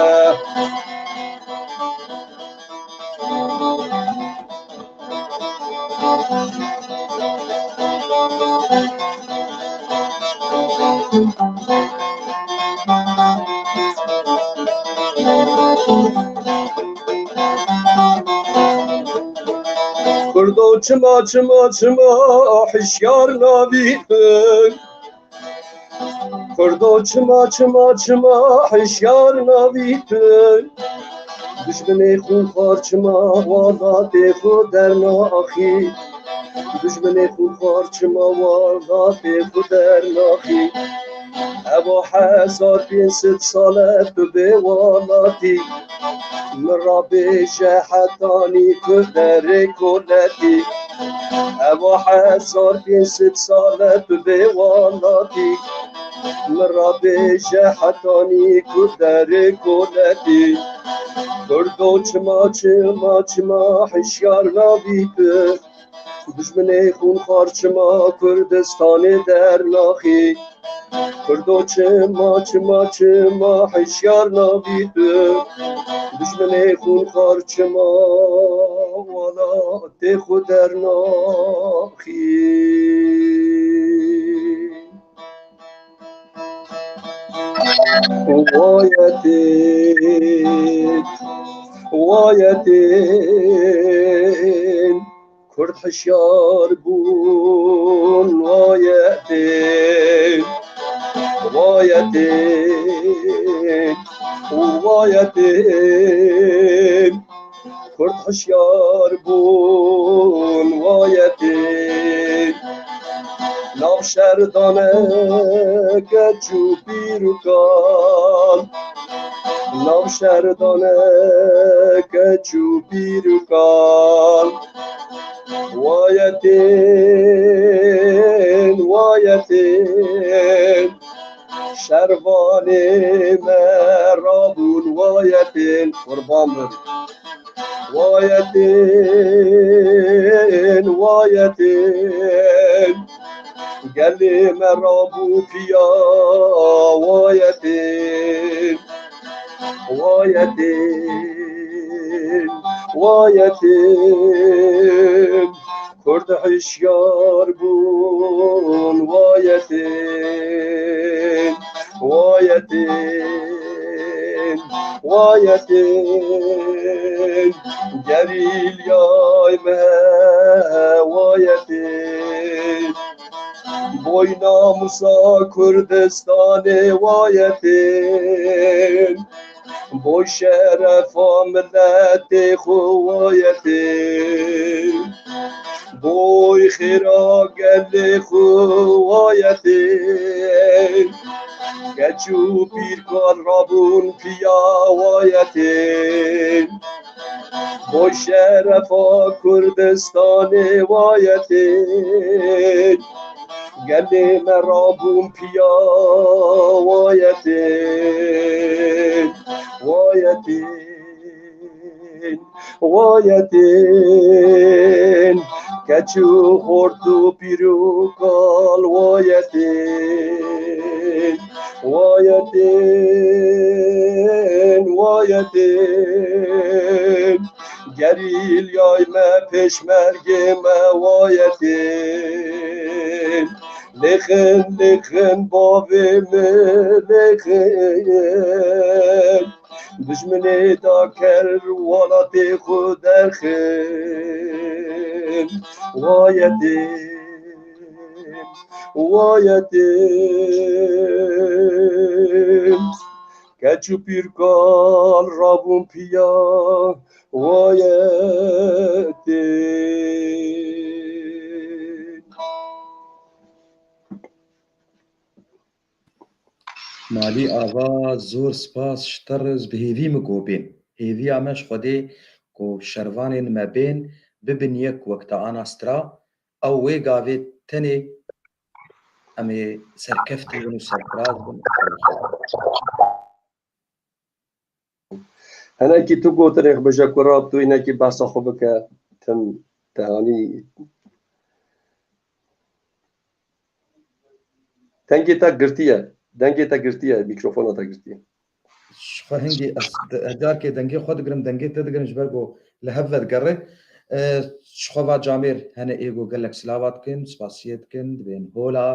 Kurdo çima, çima, çima hişyar nabîtin. Kurdo çima, çima, çima hişyar nabîtin. Dijminê xûnxwar çima welatê xwe dernaxî. Dijminê xûnxwar çima welatê xwe dernaxî. Evo hezar pênc sed sal e tu bê welatî. Min rabêje hetanî ku derê koletî. Evo hezar pênc sed sal e tu bê welatî. Min rabêje hetanî ku derê koletî. Kurdo çima, çima, çima hişyar nabî tu. Dijminê xûnxwar çima Kurdistanê dernaxî. Kurdo çima, çima, çima hişyar nabî tu. Dijminê xûnxwar çima welatê xwe dernaxî. Wayetê, wayetê. Kurd hişyar bûn, wayetê, wayetê, wayetê. Kurd hişyar bûn, wayetê. Nav şer dane keç û pîr û kal. Nav şer dane keç û pîr û kal. Wayetên, wayetên, şervanê me rabûn, wayetên, qurban bin. Wayetên, wayetên, gelê me rabû piya, wayetên. Wayetên, wayetên, Kurd hişyar bûn, wayetên, wayetên, wayetên, gerîlyay me, wayetên, boy namûsa Kurdistanê, wayetên. Boy şerefa miletê xwe wayetê. Boy xêra gelê xwe wayetê. Keç û pîrkal rabûn piya wayetê. Bo şerefa Kurdistanê wayetê, gelê me rabûn piya wayetê, wayetê. Wayetên, keç û xort û pîr û kal wayetên, wayetên, wayetên. Gerîlyay me, pêşmergê me wayetên. Lêxin, lêxin, bavê min, lêxin. Dijminê daker welatê xwe derxin. Wayetên, wayetên. Keç û pîrkal rabûn piya wayetên. Malî Ava, zor spas ji te re, ez bi hêvî min ku bên. Hêviya me ji Xwedê ku şervanên me bên, bibin yek wek te ana stira, ew wê gavê tenê em ê serkeft bin û serfiraz bin. Hinekî tu gotinê xwe bije, kura tu hinekî behsa xwe bike, tim te anî. Dengê te girtiye. Dengê te girtiye. Mîkrofona te girtiye. Ji xwe hingî ez de-, carkê dengê xwe digirim, dengê te digirim ji ber ku li hev vedigere. E, ji xwe va camêr hene ê ku gelek silava dikin, spasiye dikin, dibên hola,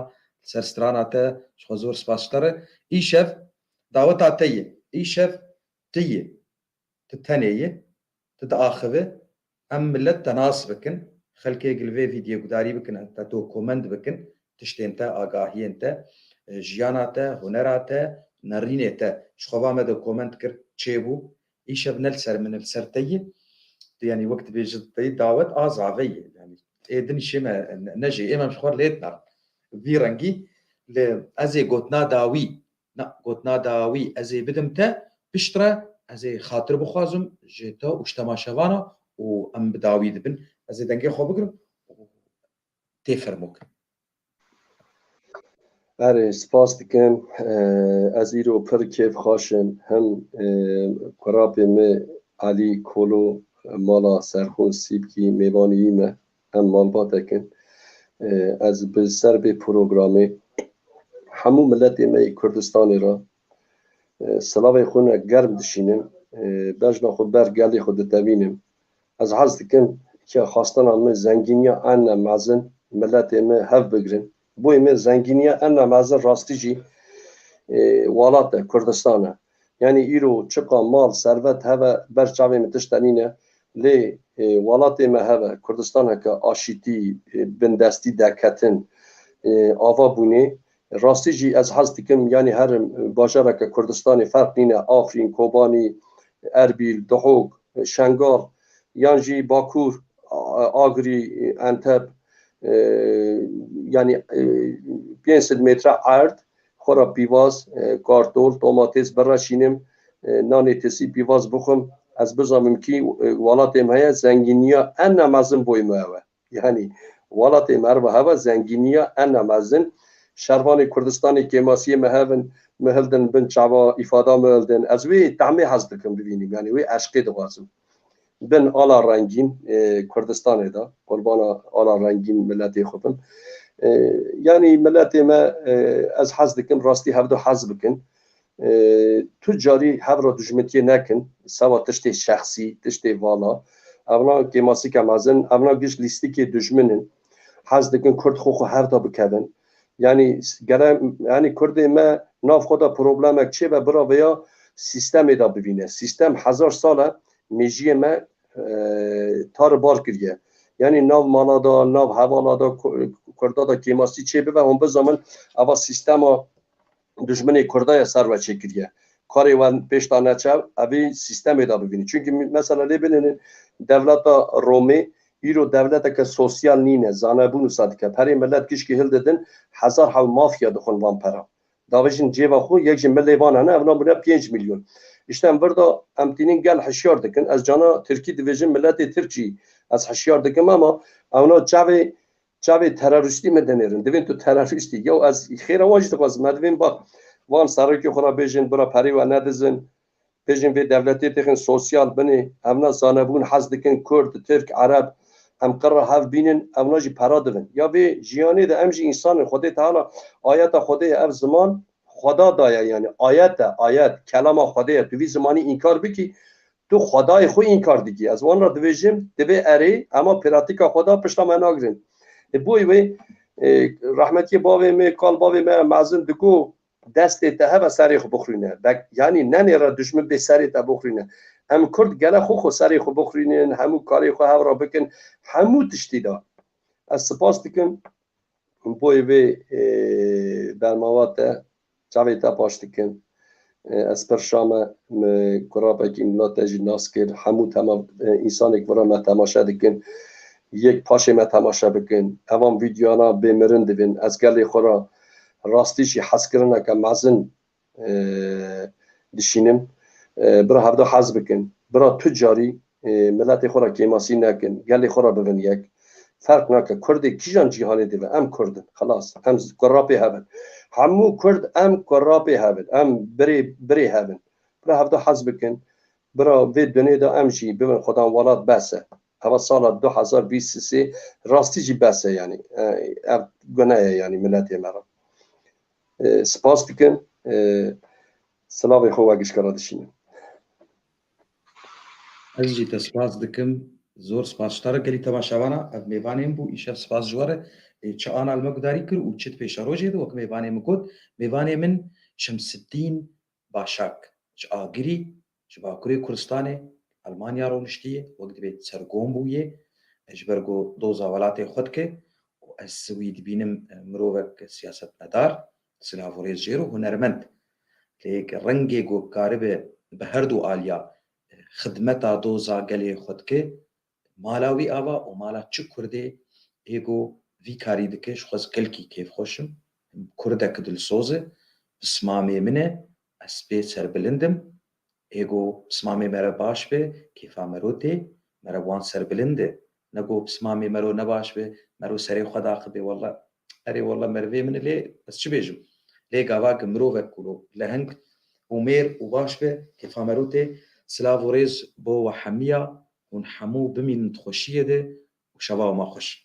li ser strana te, ji xwe zor spas ji te re. Îşev daweta te ye. Îşev tu yî. Tu tenê yî. Tu diaxive, em millet te nas bikin, xelkê li vê vîdyoyê gudarî bikin, te to komend bikin, tiştên te, agahiyên te, e, jiyana te, hunera te, nerînê te. Ji xwe va me de komend kir, çêbû, îşev ne li ser min, li ser te yî. Tu, yanî, wek dibêjin, te yî dawet a zave yî. Yanî, ê din şê me, ne, ne jê, ê me ji xwe lê dinan. Vî rengî, li ez ê gotina dawî, Na, gotina dawî ez ê bidim te, piştre ez ê xatir bixwazim ji te û ji temaşevana û em bi dawî dibin. Ez ê dengê xwe bigirim û tê fermo kin. Erê, spas dikim. Eh, ez îro pir kêfxweş im. Him, eh, kurapê me Elî Kolo, mala Serxûn Sîbkî mêvanî me. Em malbatek in. E, ez bi ser vê programê hemû miletê me yê Kurdistanê re, e, silavê xwe ne germ dişînim. E, bejna xwe ber gelê xwe ditevînim. Ez hez dikim ke xwestina min zengîniya ene mezin miletê me hev bigrin. Boyê me zengîniya ene mezin rastî jî, e, welat e, Kurdistan e. Yanî îro çiqa mal, servet heve ber çavê min tişte nîne. Lê, e, welatê me heve, Kurdistaneke aşîtî, e, bindestî derketin, e, ava bûnê. Rastî jî ez hez dikim, yanî herim, e, bajareke Kurdistanê ferq nîne, Afrîn, Kobanî, Erbîl, Duhok, e, Şengal, yan jî Bakur, a-, Agirî, Enteb, e, yanî, e, pênc sed metre erd, xwe re pîvaz, e, kartol, domates bireşînim, e, nanê tesî pîvaz bixwim, ez bizamim kî, e, welatê me heye, zengîniya ene mezin boyê me ew e. Yanî welatê me herba heve zengîniya ene mezin. Şervanê Kurdistanê kêmasiyê me hevin, mi hildin bin çava, îfada mi hildin. Ez wê tehmê hez dikim bibînim, yanî wê eşqê dixwazim. Bin ala rengîn, e, Kurdistanê de, qurbana ala rengîn miletê xwe bim. E, yanî miletê me, e, ez hez dikim rastî hevdu hez bikin. E, tu carî hev re dijmitiyê nekin, sewa tiştê şexsî, tiştê vala. Evna kêmasîke mezin, evna giş lîstikê dijmin in. Hez dikin Kurd xwe xwe hev de bikevin. Yanî gere, yanî Kurdê me nav xwe de problemek çêbe bira vêya sîstemê de bivîne. Sîstem hezar sal e, mêjiyê me, e, tar bar kiriye. Yanî nav mala de, nav hevala de, ku-, Kurda de kêmasî çêbibe, hûn bizamin eva sîstema dijminê Kurda ye ser we çêkiriye. Karê we pêş de neçe, evî sîstemê de bivînî. Çunkî mi-, mesela lê binêrin dewleta Romê îro dewleteke sosyal nîne, zanebûn wisa dike. Perê milet gişkî hildidin, hezar hew mafya dixwin van pera. Davêjin cêva xwe, yek ji milê van hene, evna bûne pênc milyon. Îşte em vir de em tînin gel hişyar dikin. Ez cana Tirkî divêjim, miletê Tirk jî ez hişyar dikim, ama evna çavê, çavê terorîstî me dinêrin. Divên tu terorîstî. Yew ez xêra wan jî dixwazim. Me divên ba van serokê xwe re bêjin, bira perê we nedizin. Bêjin vê dewletê têxin sosyal binê, evna zanebûn hez dikin, Kurd, Tirk, Ereb, em qirra hev bînin, evna jî pera dibin. Ya vê jiyanê de em jî însan in, Xwedê Teala, ayeta Xwedê ye, ev ziman Xweda daye, yani ayet e, ayet, kelama Xwedê ye. Tu vî zimanî înkar bikî, tu Xwedayê xwe înkar dikî. Ez wan re dibêjim, divê erê, ema pratîka Xweda pişta me nagirin. E, boy wê, e, rahmetiyê bavê me, kal bavê me, mezin digo, destê te hebe serê xwe bixwîne. Bek-, yanî nenêre dijmin bê serê te bixwîne. Em Kurd gele xwe xwe serê xwe bixwînin, hemû karê xwe hev re bikin, hemû tiştî de. Ez spas dikim, boyê vê, e, bermawa te, çavê te paş dikim. E, ez pir şa me, me kurapekî mila te jî nas kir. Hemû tema-, e, însanêk vira me temaşe dikin. Yek paşê me temaşe bikin. Evan vîdyoyana bê mirin dibin. Ez gelê xwe re rastî jî hezkirineke mezin, e, dişînim. E, bira hevda hez bikin. Bira tu carî, e, miletê xwe re kêmasî nekin. Gelê xwe re bibin yek. Ferq nake. Kurdê kîjan cîhanê dibe. Em Kurd in. Xelas. Em z-, kurapê hev in. Hemû Kurd em kurapê hev in. Em birê, birê hev in. Bira hevda hez bikin. Bira vê dunê de em jî bibin xwedan welat bes e. Heva sala du hezar bîst sê rastî jî bes e yani. E, ev gune ye yani miletê me re. E, spas dikim. E, silavê xwe we gişka re dişînim. Ez jî te spas dikim. Zor spas ji te re gelî temaşevana. Ev mêvanê min bû. Îşev spas ji we re. E, çi ana li me gudarî kir û çi di pêşerojê de wek mêvanê min got. Mêvanê min Şemsiddîn Başak ji Agirî, ji Bakurê Kurdistanê, Almanya rûniştiye, wek dibê sergom bûye, ji ber ku doza welatê xwe dike û ez wî dibînim, e, mirovek siyasetmedar, silav û rêz jê re hunermend. Lê rengê ku karibe bi her du aliya, e, xidmeta doza gelê xwe dike, mala wî ava û mala çi Kurdê ê ku vî karî dike, ji xwe ez gelkî kêfxweş im. Kurdek dilsoz e, pismamê min e, ez pê serbilind im. Ê ku pismamê me re baş be, kêfa mero tê, mere wan serbilind e. Ne ku pismamê mero ne baş be, mero serê xwe daxibe, walla, erê walla merivê min e, lê ez çi bêjim? Lê gava ku mirovek ku leheng û mêr û baş be, kêfa mero tê, silav û rêz bo we hemiya, hûn hemû bimînin di xweşiyê de û şeva we ma xweş.